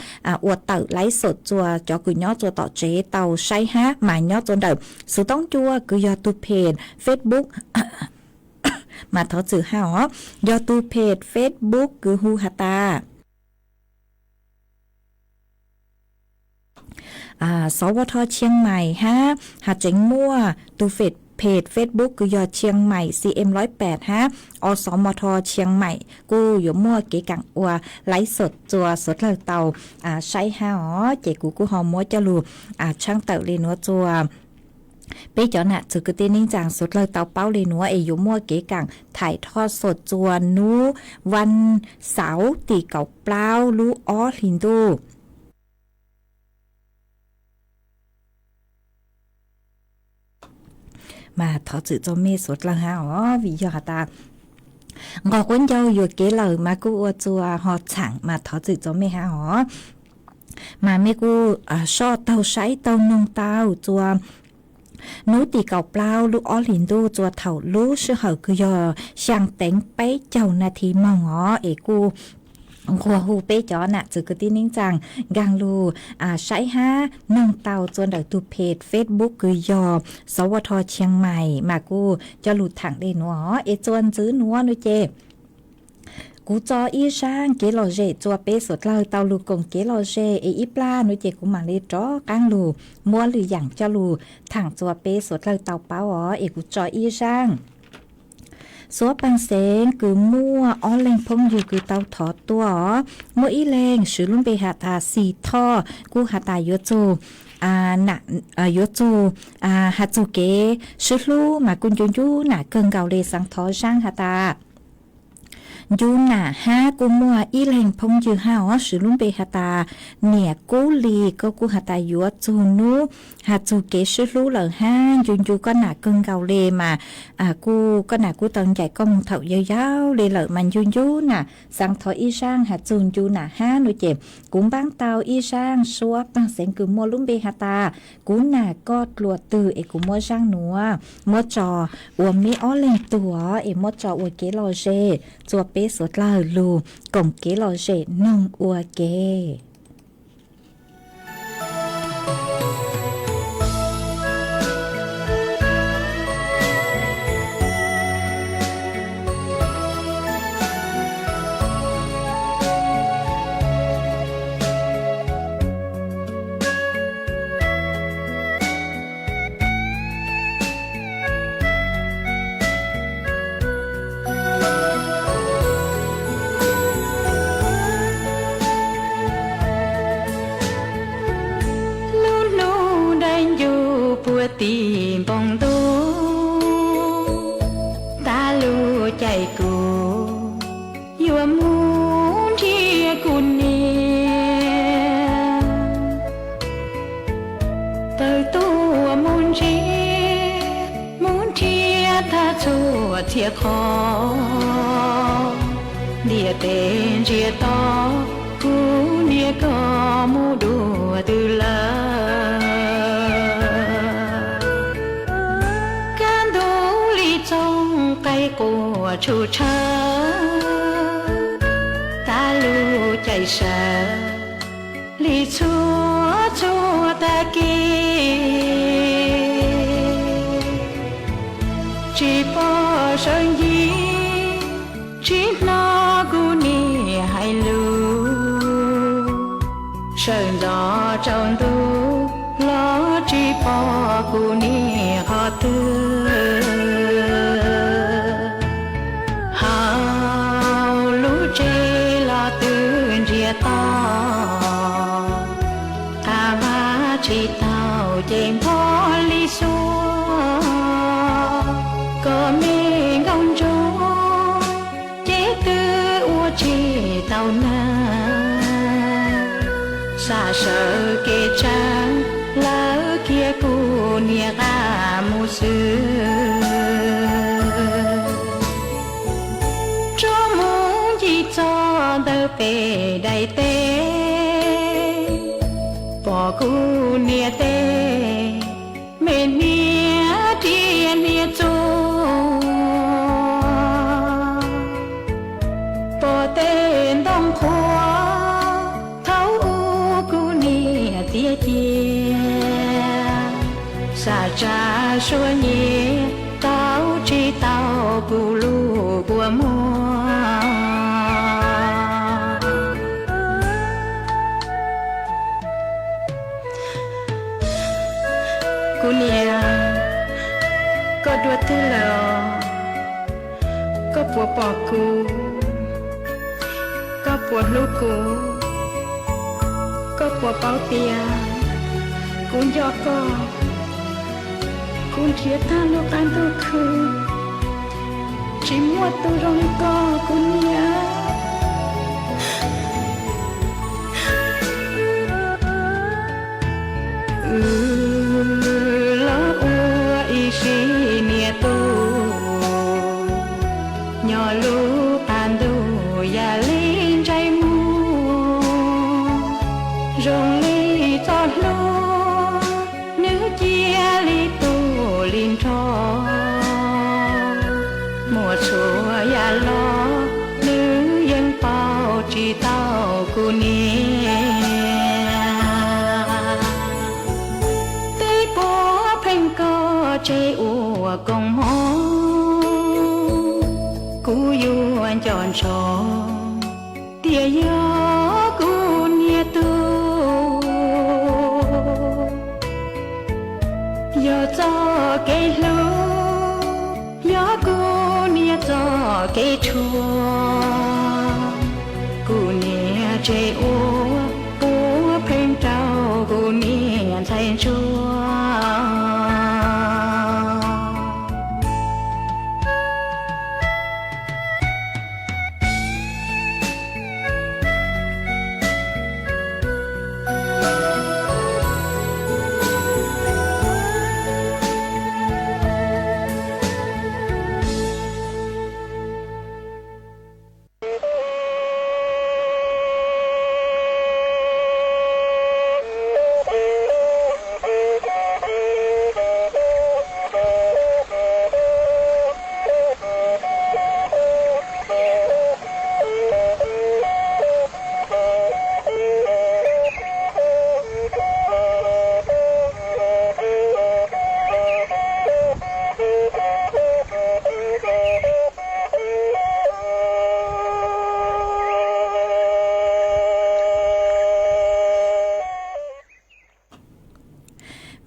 ua tawm laiv xom txua cov kws nyob txua tom tsev tau saib hab mas nyob txua ntawm xuv toob cua kws yog tug phem Facebook mas thov txwm hab os, yog tug phem Facebook kws hu has tas Xov Vaj Thoj Tshiab Mais hab has tseev muaj tug phem page Facebook kws yog Chiang Mai C M lawv pem hab O S M T Chiang Mai kuj yuav muaj kev kaam ua laiv xom txua suav dlawg tau saib hab os. Ces kuv kuj ho muab coj lug tshaab tawm le nuav txua peb cov nam txwv kwv tij neej tsaa suav dlawg tau paub le nuav es yuav muaj kev kaam thaim thoj xom txua nub vas xauv tim kaum plaub lub ob hlis ntuj. Mas thov txwm txua mej suav dlawg hab os, vim yog has tas nqos quav ncau yuam kev lawm mas kuj ua txua ho txhaam mas thov txwm txua mej hab os. Mas mej kuj soj taug saib taug noog tau txua nub tim kaum plaub lub ob hlis ntuj txua thaum lub sij hawm kws yog xyaa teev peb caug nas this moog os, es kuj nqua hu peb cov nam txwv kwv tij neej tsaa nkaag lug saib hab noog tau txua ntawm tug page Facebook kws yog S W T Chiang Mai mas kuj coj lug thaam le nuav os. Es txua ntxiv nuav nuav ces kuv tso ib zaaj kev lom zem txua peb suav dlawg tau lug koom kev lom zem, es ib plag nuav ces kuv maam le rov qaab lug muab lwm yaam coj lug thaam txua peb suav dlawg tau paub os. Es kuv tso ib zaaj. Suav paag xeev kws muaj ob leeg phooj ywg kws tau thov tuaj os, muaj ib leeg swv lub npe has tas Xis Thoj, kuj has tas yuav txug, yuav txug has txug kev sib hlub mas kuj ncu ncu nam kawg nkaus le. Xaav thov zaaj has tas ncu nam hab. Kuj muaj ib leeg phooj ywg hab os, swv lub npe has tas Niam Kub Lis, koj kuj has tas yuav txug nub has txug kev sib hlub lawm hab, ncu ncu koj nam kawg nkaus le mas kuj koj nam kuj tau ncaim koj moog thaum yau yau le lawm mas ncu ncu nam. Xaav thov ib zaaj has txug ncu nam hab nuav ces kuv npaab tau ib zaaj suav paag xeev kws muaj lub npe has tas Kuv nam koj dluas twg, es kuv muab zaaj nuav muab tso ua meb ob leeg tug os, es muab tso ua kev lom zem txua peb suav dlawg lug koom kev lom zem noog ua ke. Lub hnub dai ncu puag tim npoo ntuj, tag lub caij kuv yuav mus nrhiav kuv niam. Tawm tuaj mus ntsib, mus nrhiav tag txhua txhia qhov, ntiaj teb ntsiag to, kuv niam koj mus dua twg lawm. Kaj ntug li txooj qaib quaj tshum tshawv, tag lub caij sawv li txhua txhua tag kis. Tsis pom sawv ncig, tsis hnov kuv niam hais lus, sawv ntxov tsaus ntuj los tsis pom kuv niam qhov twg. Hauv lub tsev los twb ntsiag to, qab vaj tsis tau ces npog li xuab, kom me nkauj ntsuag ces twb ua tsis tau neeg. Xa sawv kev tsav, lawv kiag kuv niam qab mus xwb. Rov mus ncig txog ntawm pem daim teb, pom kuv niam tej me hniav riam hniav txuas, pom tej ntoo qhuav thaum ub kuv niam tiav cia, xa tsav suav nyiav tau tsis tau kuv lub kua muag. Kuv niam, koj Ua twg lawm? Koj puas pom kuv? Koj puas hlub kuv? Koj puas paub tias kuv nco koj? Kuv nrhiav tag lub qab ntuj khwb, tsis muaj tus zoo li koj kuv niam. Wb los ua ib sim niam tub, nyob lub qab ntuj yam li ntsej muag, zoo li txoj hlua, nws cia li tu li nrho. Muaj txhua yam los nws yeej pauj tsis tau kuv niam. Twb puav pheej koj tseg ua koob hmoov, kuv yuav nco ntsoov tias yog kuv niam tub. Yog txoj kev hlub, yog kuv niam txoj kev tshuav, kuv niam tseg ua puav pheej rau kuv niam ntxhais ntsuag.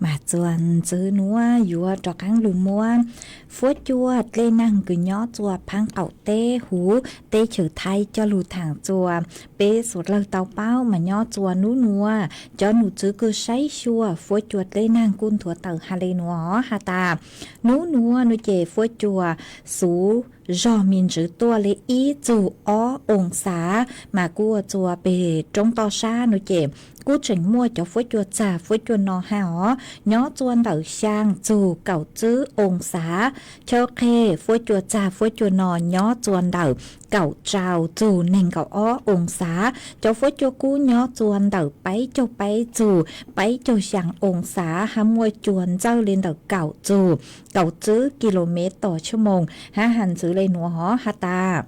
Mas txuas ntxwv nuav yuav rov qaab lug muab Fuab Cua dlej naag kws nyob txua phaab qaum teb huv teb chaws Thaib coj lug thaam txua. Peb suav dlawg tau paub mas nyob txua nub nuav cov num txwv kws saib xyuas Fuab Cua dlej naag kuj nthuav tawm has le nuav has tas, nub nuav nuav ces Fuab Cua xuv zog me ntsws tuaj le ib txug ob oo xav, mas kuj ua txua peg roob toj sab nuav ces kuj tseem muaj cov Fuab Cua txag Fuab Cua no hab os, nyob txua ntawm xyaa txug kaum tsib oo xav. Chaw qeg Fuab Cua txag Fuab Cua no nyob txua ntawm kaum rau txug neeg nkaum ob oo xav. Cov Fuab Cua kub nyob txua ntawm peb caug peb txug peb caug xyaa oo xav hab muaj cua ntxawj le ntawm kaum txug kaum tsib kis lus mev tom tshua moos hab has ntxwv le nuav hov has tas,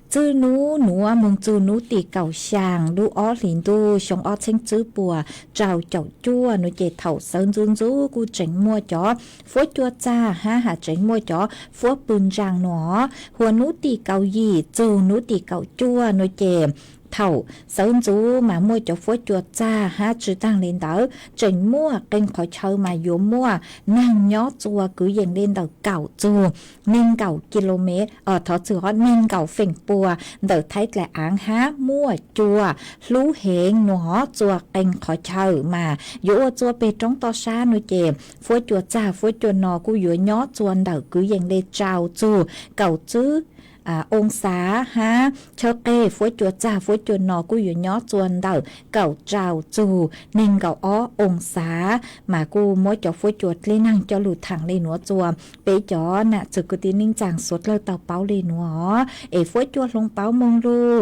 txij nub nuav moog txug nub tim kaum xyaa lub ob hlis ntuj xyoo ob txheeb tsib puas rau caum cuaj nuav ces thaum sawv ntxuv ntxuv kuj tseem muaj cov Fuab Cua txag hab has tseem muaj cov Fuab Pw ntsaa nuav. Huas nub tim kaum yim txug nub tim kaum cuaj nuav ces thaum sawv ntxuv mas muaj cov Fuab Cua txag hab tsi taag le ntawd tseem muaj qee qhov chaw mas yuav muaj naag nyob txua kwv yees le ntawm kaum txug neeg nkaum kis lus mev, thov txwm hov, neeg nkaum feem pua ntawm Thaib dlaim aav hab muaj cua hlub heev nuav hov. Txua qee qhov chaw mas yuav ua txua peg roob toj sab nuav ces Fuab Cua txag Fuab Cua no kuj yuav nyob txua ntawm kwv yees le rau txug kaum tsib oo xav hab chaw qeg Fuab Cua txag Fuab Cua no kuj yuav nyob txua ntawm kaum rau txug neeg nkaum ob oo xav. Mas kuj muab cov Fuab Cua dlej naag coj lug thaam le nuav txua peb cov nam txwv kwv tij neej tsaa suav dlawg tau paub le nuav hov. Es Fuab Cua hloov pauv moog lug,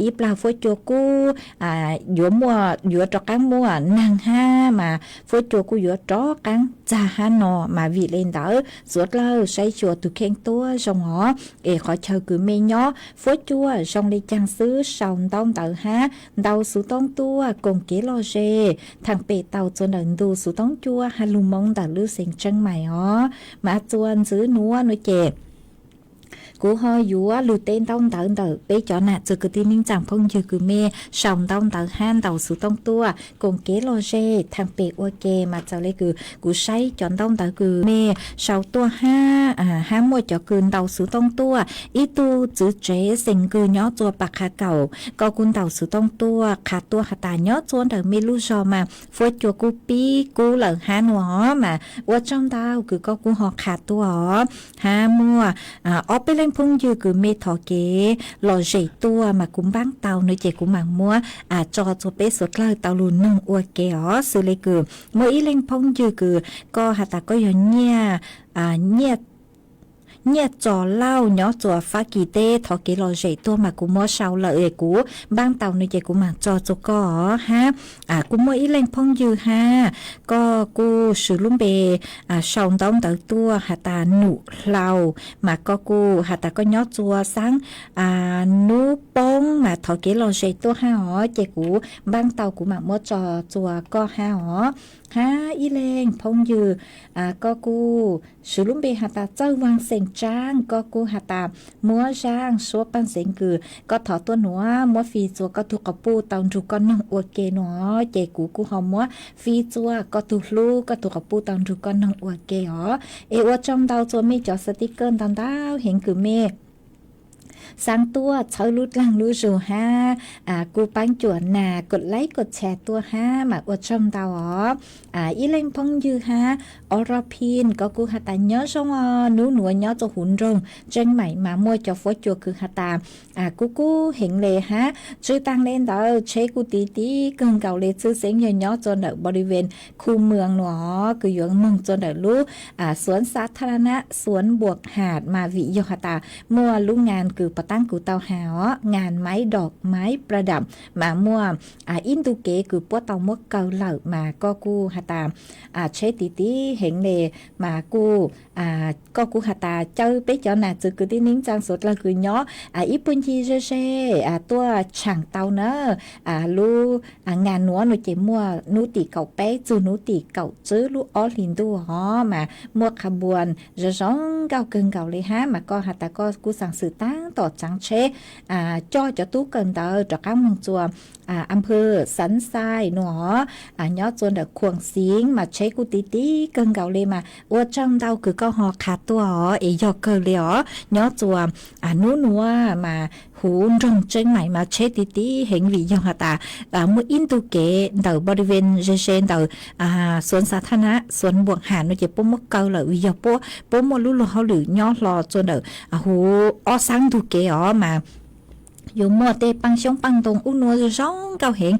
ib plag Fuab Cua kub yuav muaj, yuav rov qaab muaj naag hab mas Fuab Cua kuj yuav rov qaab txag hab no mas vim le ntawd suav dlawg saib xyuas tug kheej tuab zoo hov. Es qhov chaw kws mej nyob Fuab Cua zoo le caag xwb sau ntaub ntawv hab ntau xuv toob tuaj koom kev lom zem thaam pem tau txua ntawm ntu xuv toob cua hab lug Moob ntawm lub xeev Tseeb Mais hov. Mas txua ntxwv nuav nuav ces Kuv ho yuav lug teb ntaub ntawv ntawm peb cov nam txwv kwv tij neej tsaa phooj ywg kws mej sau ntaub ntawv hab ntaus xuv tooj tuaj koom kev lom zem thaam pem ua ke mas txawm le kws kuv saib cov ntaub ntawv kws mej sau tuaj hab, hab muaj cov kws ntaus xuv tooj tuaj. Ib tug txwv tsev xeem Nkws nyob tsua Pas Qha Kaum, koj kuj ntaus xuv tooj tuaj qha tuaj has tas nyob tsua ntawm mej lub zog mas fuab cua kuj pib kub lawm hab nua os, mas ua tsaug ntau kws koj kuj ho qha tuaj os. Hab muaj ob peb leej phooj ywg kws mej thov kev lom zem tuaj mas kuv npaab tau no ces kuv maam muab tso tsua peb suav dlawg tau lug noog ua ke os. Xws le kws muaj ib leej phooj ywg kws koj has tas koj yog Nyiaj Txos Lauj nyob tsua Fab Kis teb, thov kev lom zem tuaj mas kuv muab sau lawm es kuv npaab tau no ces kuv maam tso tsua koj os. Hab kuj muaj ib leej phooj ywg hab koj kuj swv lub npe sau ntaub ntawv tuaj has tas Num Hlau, mas koj kuj has tas koj nyob tsua xaav Nub Poob mas thov kev lom zem tuaj hab os, ces kuv npaab tau kuv maam muab tso tsua koj hab os. Hab ib leej phooj ywg koj kuj swv lub npe has tas Txawj Vaaj xeem Tsaab, koj kuj has tas muab zaaj suab paaj xeev kws koj thov tuaj nuav muab fij tsua koj tug quas puj tau nrug koj noog ua ke nua, ces kuv kuj ho muab fij tsua koj tug hlub koj tug quas puj tau nrug koj noog ua ke os. Es ua tsaug ntau tsua mej cov sticker ntau ntau heev kws mej xaav tuaj txhawb lub dlaag lub zug hab kuj paab cuam nas kod laib kod tshare tuaj hab mas ua tsaug ntau os. Ib leej phooj ywg hab Ora Pin koj kuj has tas nyob zoo os, nub nuav nyob tsua huv nroog Tseeb Maim mas muaj cov fuab cua kws has tas kuj kub heev le hab tsw taag le ntawd tsheb kuj tiv tiv kawg nkaus le, tshwj xeeb yog nyob tsua ntawm boriven khu mws nuav kws yuav moog tsua ntawm lub suav xav tha ra na suav npuam has mas vim yog has tas muaj lub ngas kws puas taab kuv tau has os, ngas maiv dom maiv pla dam mas muaj ib ntu kev kws puab tau muab kaw lawm mas koj kuj has tas tsheb tiv tiv heev le mas kuj koj kuj has tas caw peb cov nam txwv kwv tij neej tsaa suav dlawg kws nyob ib puag ncig ze ze tuaj tshaam tau na lub ngas nuav no ces muaj nub tim kaum peb txug nub tim kaum tswb lub ob hlis ntuj os mas muaj qha npuas zoo zoo nkauj kawg nkaus le hab mas koj has tas koj kuj xaav xwm taab tom tsaav tsheb coj cov tub kawm ntawv rov qaab moog tsua Amphaw Xav Xais nuav nyob tsua ntawm Khuam Xeev mas tsheb kuj tiv tiv kawg nkaus le mas ua tsaug ntau kws koj ho qha tuaj os es yog kawg le os nyob tsua nub nuav mas huv nroog Tseeb Maim mas tsheb tiv tiv heev vim yog has tas muaj ib ntu kev ntawm boriven ze ze ntawm suav xav tha na suav npuam has no ces puab muab kaw lawm vim yog puab muaj lub luag hauj lwm nyob hlo tsua ntawm huv ob xaab ntug kev os mas yuav muaj tej paaj xyoob paaj ntoo ub nuav zoo nkauj heev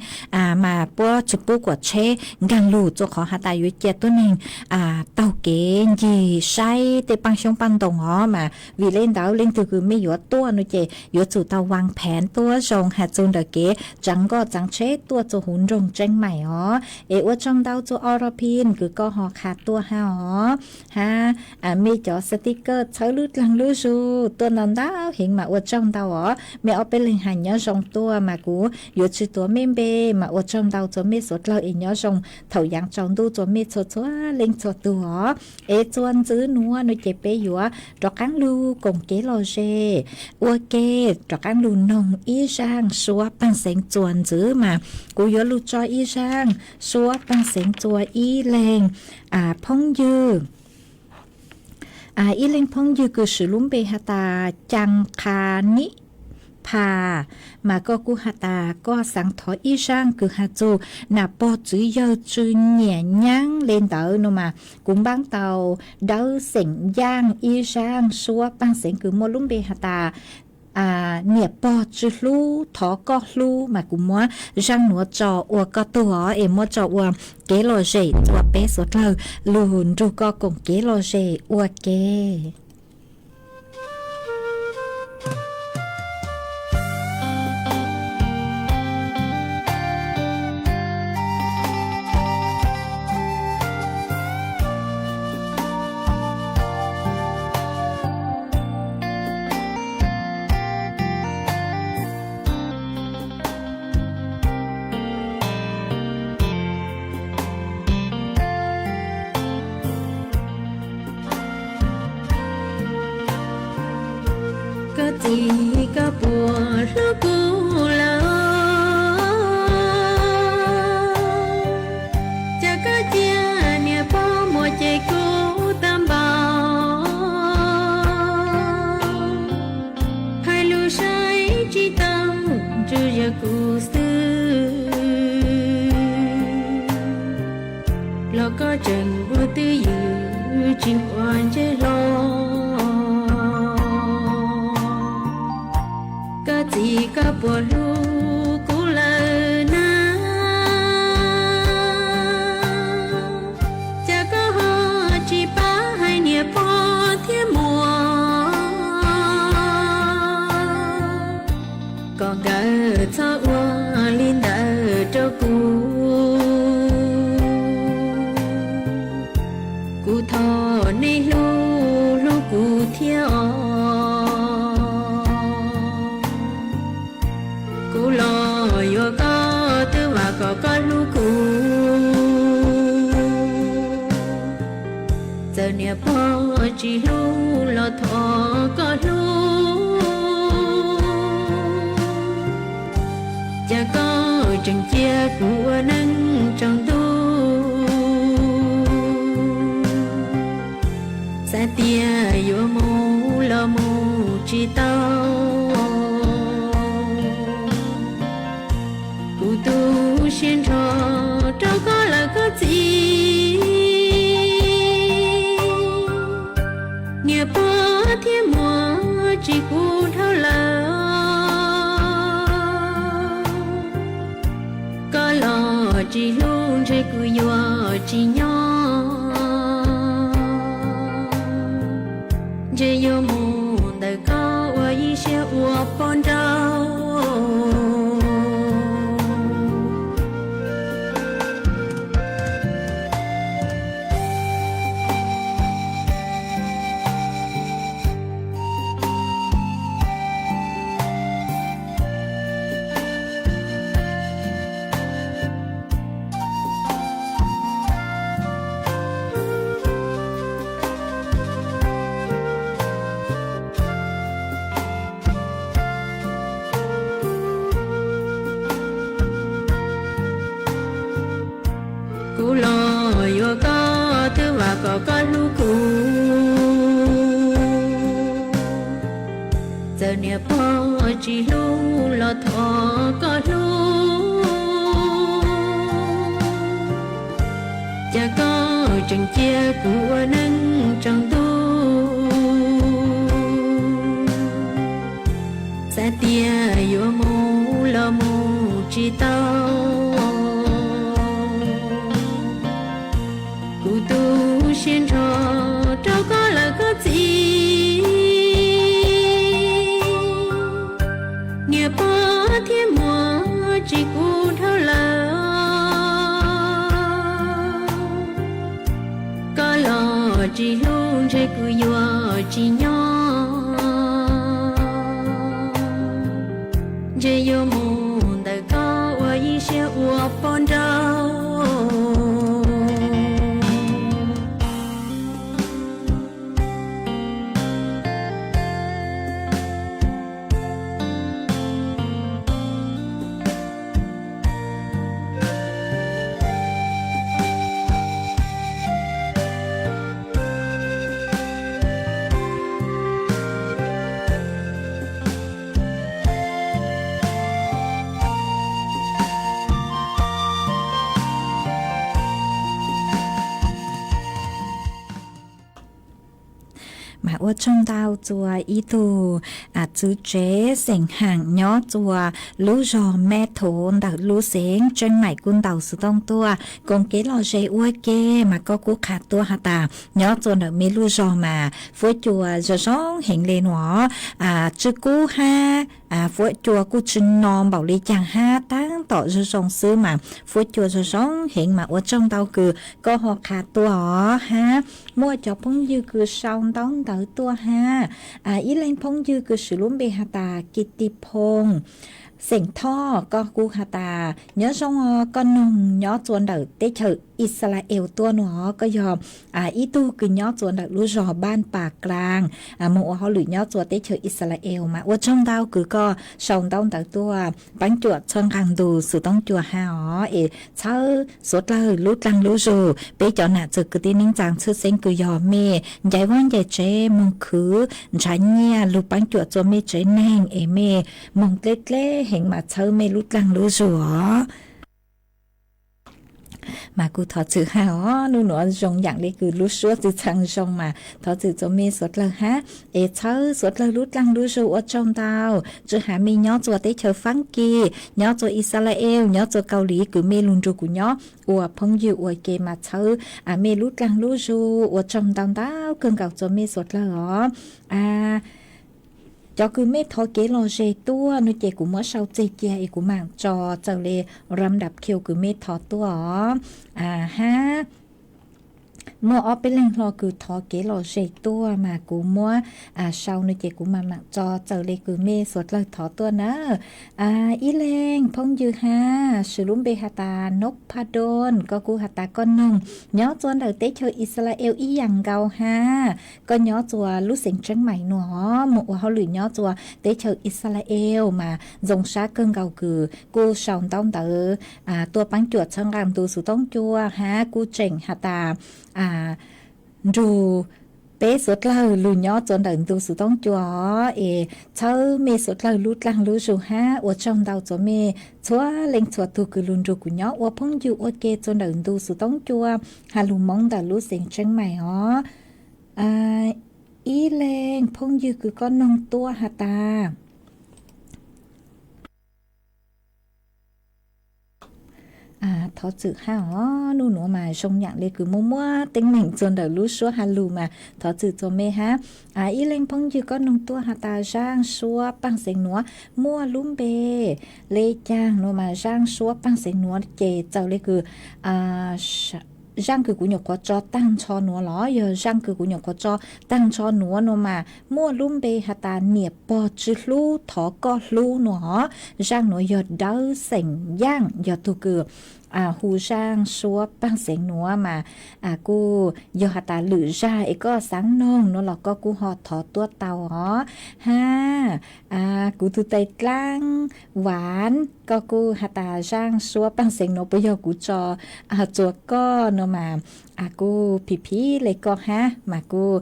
mas puab tsi pub kuas tsheb nkaag lug tsua qhov has tas yuav cia tuab neeg taug kev ncig saib tej paaj xyoob paaj ntoo os mas vim le ntawd leej twg kws mej yuav tuaj no ces yuav tsum tau vaaj pheev tuab zoo has txug ntawm kev tsaav nkoj tsaav tsheb tuaj tsua huv nroog Tseeb Maim os. Es ua tsaug ntau tsua Ora Pin kws koj ho qha tuaj hab os. Hab mej cov sticker txhawb lub dlaag lub zug tuaj ntau ntau heev mas ua tsaug ntau os. Mej ob peb leeg has nyob zoo tuaj mas kuv yuav tsi tuav mej npe mas ua tsaug ntau tsua mej suav dlawg es nyob zoo thaum yaav tsaus ntuj tsua mej txhua txhua leej txhua tug os. Es tsua ntxiv nuav no ces peb yuav rov qaab lug koom kev lom zem ua ke, rov qaab lug noog ib zaaj suab paaj xeev tsua ntxiv mas kuv yuav lug tso ib zaaj suab paaj xeev tsua ib leeg phooj ywg. Ib leeg phooj ywg kws swv lub npe has tas Caa Qha Nib Pha, mas koj kuj has tas koj xaav thov ib zaaj kws has txug nam pog tswv yawg tsw nyiam nyaab le ntawd no mas kuv npaab tau dawb xeem ncaaj ib zaaj suab paaj xeev kws muaj lub npe has tas niam pog tsw hlub thov koj hlub mas kuv muab zaaj nuav tso ua koj tug os es muab tso ua kev lom zem tsua peb suav dlawg lug nrug koj koom kev lom zem ua ke. Txiv, koj puas hlub kuv lawm? Cas koj cia niam pog mus ces kuv tau npau, hais lus saib tsis tau, ntshe yog kuv xwb los koj tseem ua twj ywm tsis quav ntsej hlo. Koj txiv, koj puas hlub kuv lawm na? Cas koj ho tsis pab hais niam pog thiab muam, kom nkawd txhob ua li ntawd rau kuv. Kuv thov nej hlub hlub kuv thiab os. Kuv los yuav koj twb vam kom koj hlub kuv. Txawm niam pog tsis hlub los thov koj hlub. Cas koj tseem cia kuv ua neej tsaus ntuj, xav tias yuav mus los mus tsis tau. Kuv tu siab nrho rau koj lawm koj txiv. Niam pog thiab muam tsis kuv dhau lawm. Koj los tsis hlub ntshe kuv yuav tsis nyob. Ntshe yuav mus ntawm koj ua ib siab ua poj nrauj. Kuv los yuav koj twb vam kom koj hlub kuv. Txawm niam pog tsis hlub los thov koj hlub. Cas koj tseem cia kuv ua neej tsaus ntuj, xav tias yuav mus los mus tsis tau. Kuv tu siab nrho rau koj lawm koj txiv. Niam pog thiab muam tsis kuv dhau lawm. Koj los tsis hlub ntshe kuv yuav tsis nyob. Ntshe yuav mus ntawm koj ua ib siab ua poj nrauj. Mas ua tsaug ntau txua ib tug txwv tsev xeem Ham nyob txua lub zog Meb Thuv ntawm lub xeev Tseeb Maim kuj ntaus xov tooj tuaj koom kev lom zem ua ke, mas koj kuj qha tuaj has tas nyob txua ntawm me lub zog mas fuab cua zoo zoo heev le nuav. Tsw kub hab fuab cua kuj tsw no npaum li caag hab, taab tom zoo zoo xwb mas fuab cua zoo zoo heev, mas ua tsaug ntau kws koj ho qha tuaj os hab. Muaj cov phooj ywg kws sau ntaub ntawv tuaj hab. Ib leeg phooj ywg kws swv lub npe has tas Kis Tis Phoo, xeem Thoj, koj kuj has tas nyob zoo os, koj noog nyob txua ntawm teb chaws Ixalayees tuaj no, koj yog ib tug kws nyob txua ntawm lub zog Npaj Pas Klaas, moog ua hauj lwm nyob txua teb chaws Ixalayees mas ua tsaug ntau kws koj sau ntaub ntawv tuaj paab cuam txhawb nqaa ntu xuv toob cua hab os. Es txhawb suav dlawg lub dlaag lub zug, peb cov nam txwv kwv tij neej tsaa tshwj xeeb kws yog mej ncaim vaaj ncaim tsev moog khwv nrhav nyiaj lug paab cuam txua mej tsev neeg es mej moog dleb dleb heev mas txhawb mej lub dlaag lub zug os. Mas kuv thov txwm hab os, nub nuav zoo yaam le kws lub suab tsi txhaj zoo mas thov txwm txua mej suav dlawg hab. Es txhawb suav dlawg lub dlaag lub zug ua tsaug ntau, tsi has mej nyob txua teb chaws Faab Kis, nyob txua Ixalayees, nyob txua Kaus Lim kws mej lug nrug kuv nyob ua phooj ywg ua ke mas txhawb mej lub dlaag lub zug ua tsaug ntau ntau kawg nkaus txua mej suav dlawg os. Cov kws mej thov kev lom zem tuaj no ces kuv muab sau tseg cia es kuv maam tso txawm le ram dap khiu kws mej thov tuaj os. Hab muaj ob peb leeg hlo kws thov kev lom zem tuaj mas kuv muab sau no ces kuv maam maam tso txawm le kws mej suav dlawg thov tuaj na. Ib leeg phooj ywg hab, swv lub npe has tas Nub Phas Doos, koj kuj has tas koj noog nyob txua ntawm teb chaws Ixalayees ib yaam nkaus hab. Koj nyob txua lub xeev Tseeb Mais nuav, moog ua hauj lwm nyob txua teb chaws Ixalayees mas zoo sab kawg nkaus kws kuj sau ntaub ntawv tuaj paab cuam txhawb nqaa ntu xuv toob cua hab kuj tseem has tas nrug peb suav dlawg lug nyob txua ntawm ntu xuv toob cua os. Es txhawb mej suav dlawg lub dlaag lub zug hab ua tsaug ntau txua mej txhua leej txhua tug kws lug nrug kuv nyob ua phooj ywg ua ke txua ntawm ntu xuv toob cua has lug Moob ntawm lub xeev Tseeb Mais os. Ib leeg phooj ywg kws koj noog tuaj has tas, thov txwm hab os, nub nuav mas zoo yaam le kws muaj muab teeb meem txua ntawm lub suab has lug mas thov txwm txua mej hab. Ib leeg phooj ywg koj noog tuaj has tas zaaj suab paaj xeev nuav muaj lub npe le caag nuav mas zaaj suab paaj xeev nuav ces txawm le kws zaaj kws kuv nyuam qhuav tso taag nrho nuav los yog zaaj kws kuv nyuam qhuav tso taag nrho nuav nuav mas muaj lub npe has tas niam pog tsi hlub thov koj hlub nuav os. Zaaj nuav yog dawb xeem yaaj, yog tug kws hu zaaj suab paaj xeev nuav mas kuj yog has tas lwm zag es koj xaav noog nuav los koj kuj ho thov tuaj tau os. Hab kuv tug tais dlaab Vav, koj kuj has tas zaaj suab paaj xeev nuav puas yog kuv tso txua koj nuav mas kuj phim phim le koj hab mas kuj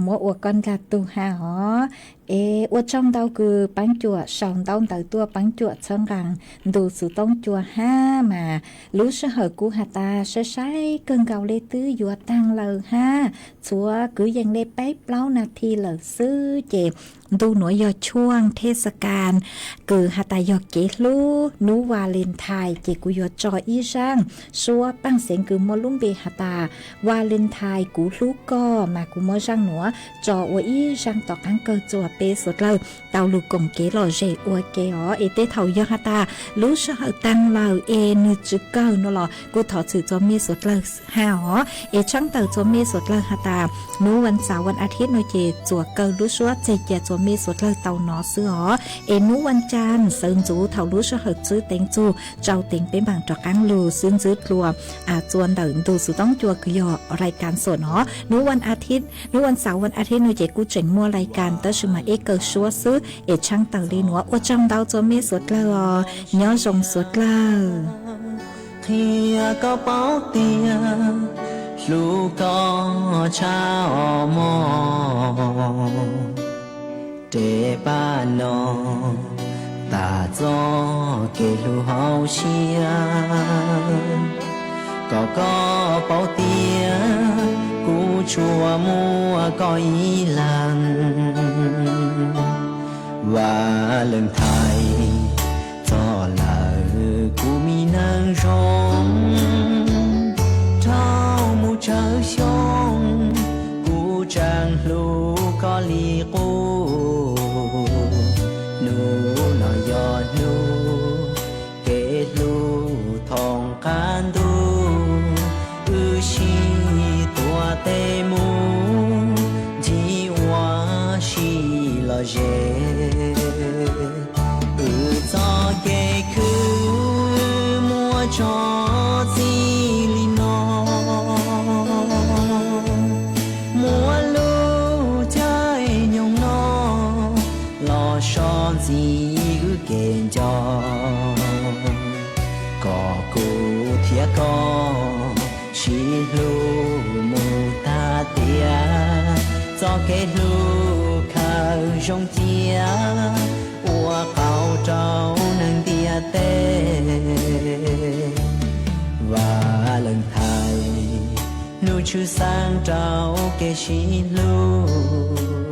muab ua koj ndlag tug hab os. Es ua tsaug ntau kws paab cuam sau ntaub ntawv tuaj paab cuam txhawb nqaa ntu xuv toob cua hab mas lub sij hawm kuv has tas saib saib kawg nkaus le twb yuav taag lawm hab, txhua kwv yees le peb plaub nas this lawm xwb ces ntu nuav yog chuaj thej xa kas kws has tas yog kev hlub nub Valentine ces kuv yuav tso ib zaaj suab paaj xeev kws muaj lub npe has tas Valentine kuv hlub koj mas kuv muab zaaj nuav tso ua ib zaaj tom qaab kawg txua peb suav dlawg tau lug koom kev lom zem ua ke os. Es tej thaum yog has tas lub sij hawm taag lawm es nwg tsi kawg nuav los kuj thov txwm txua mej suav dlawg hab os. Es tshaab tawm txua mej suav dlawg has tas nub vas xaum vas a thiv nuav ces txuas kawg lub suab tseg cia txua mej suav dlawg tau nov xwb os. Es nub vas cas sawv ntxuv thaum lub sij hawm txwb teev txug tsau teev peb maam rov qaab lug xwb ntxwb dlua txua ntawm ntu xuv toob cua kws yog lais kas xom no. Nub vas a thiv, nub vas xaum vas a thiv nuav ces kuj tseem muaj lais kas tab sis mas ib kawg suab xwb. Es tshaab tawm le nuav ua tsaug ntau txua mej suav dlawg os. Nyob zoo suav dlawg. Qhia koj paub tias hlub koj tshaj os mog. Res paj no tas txoj kev hlub hauv siab, kom koj paub tias kuv tsuas muaj koj ib leeg. Valentine, txog lawm kuv mi neeg zoo, dhau mus tsawg xyoo, kuv tseem hlub koj li qub. Hnub no yog hnub kev hlub thoom qab ntuj, wb sib tuav tes mus ncig ua si lom zem. Wb txoj kev khwv muaj tso txij li no, Kev hlub khaws zoo cia ua qauv rau neeg ntiaj teb. Vaj Leej Thais, hnub tshwj xeeb rau kev sib hlub.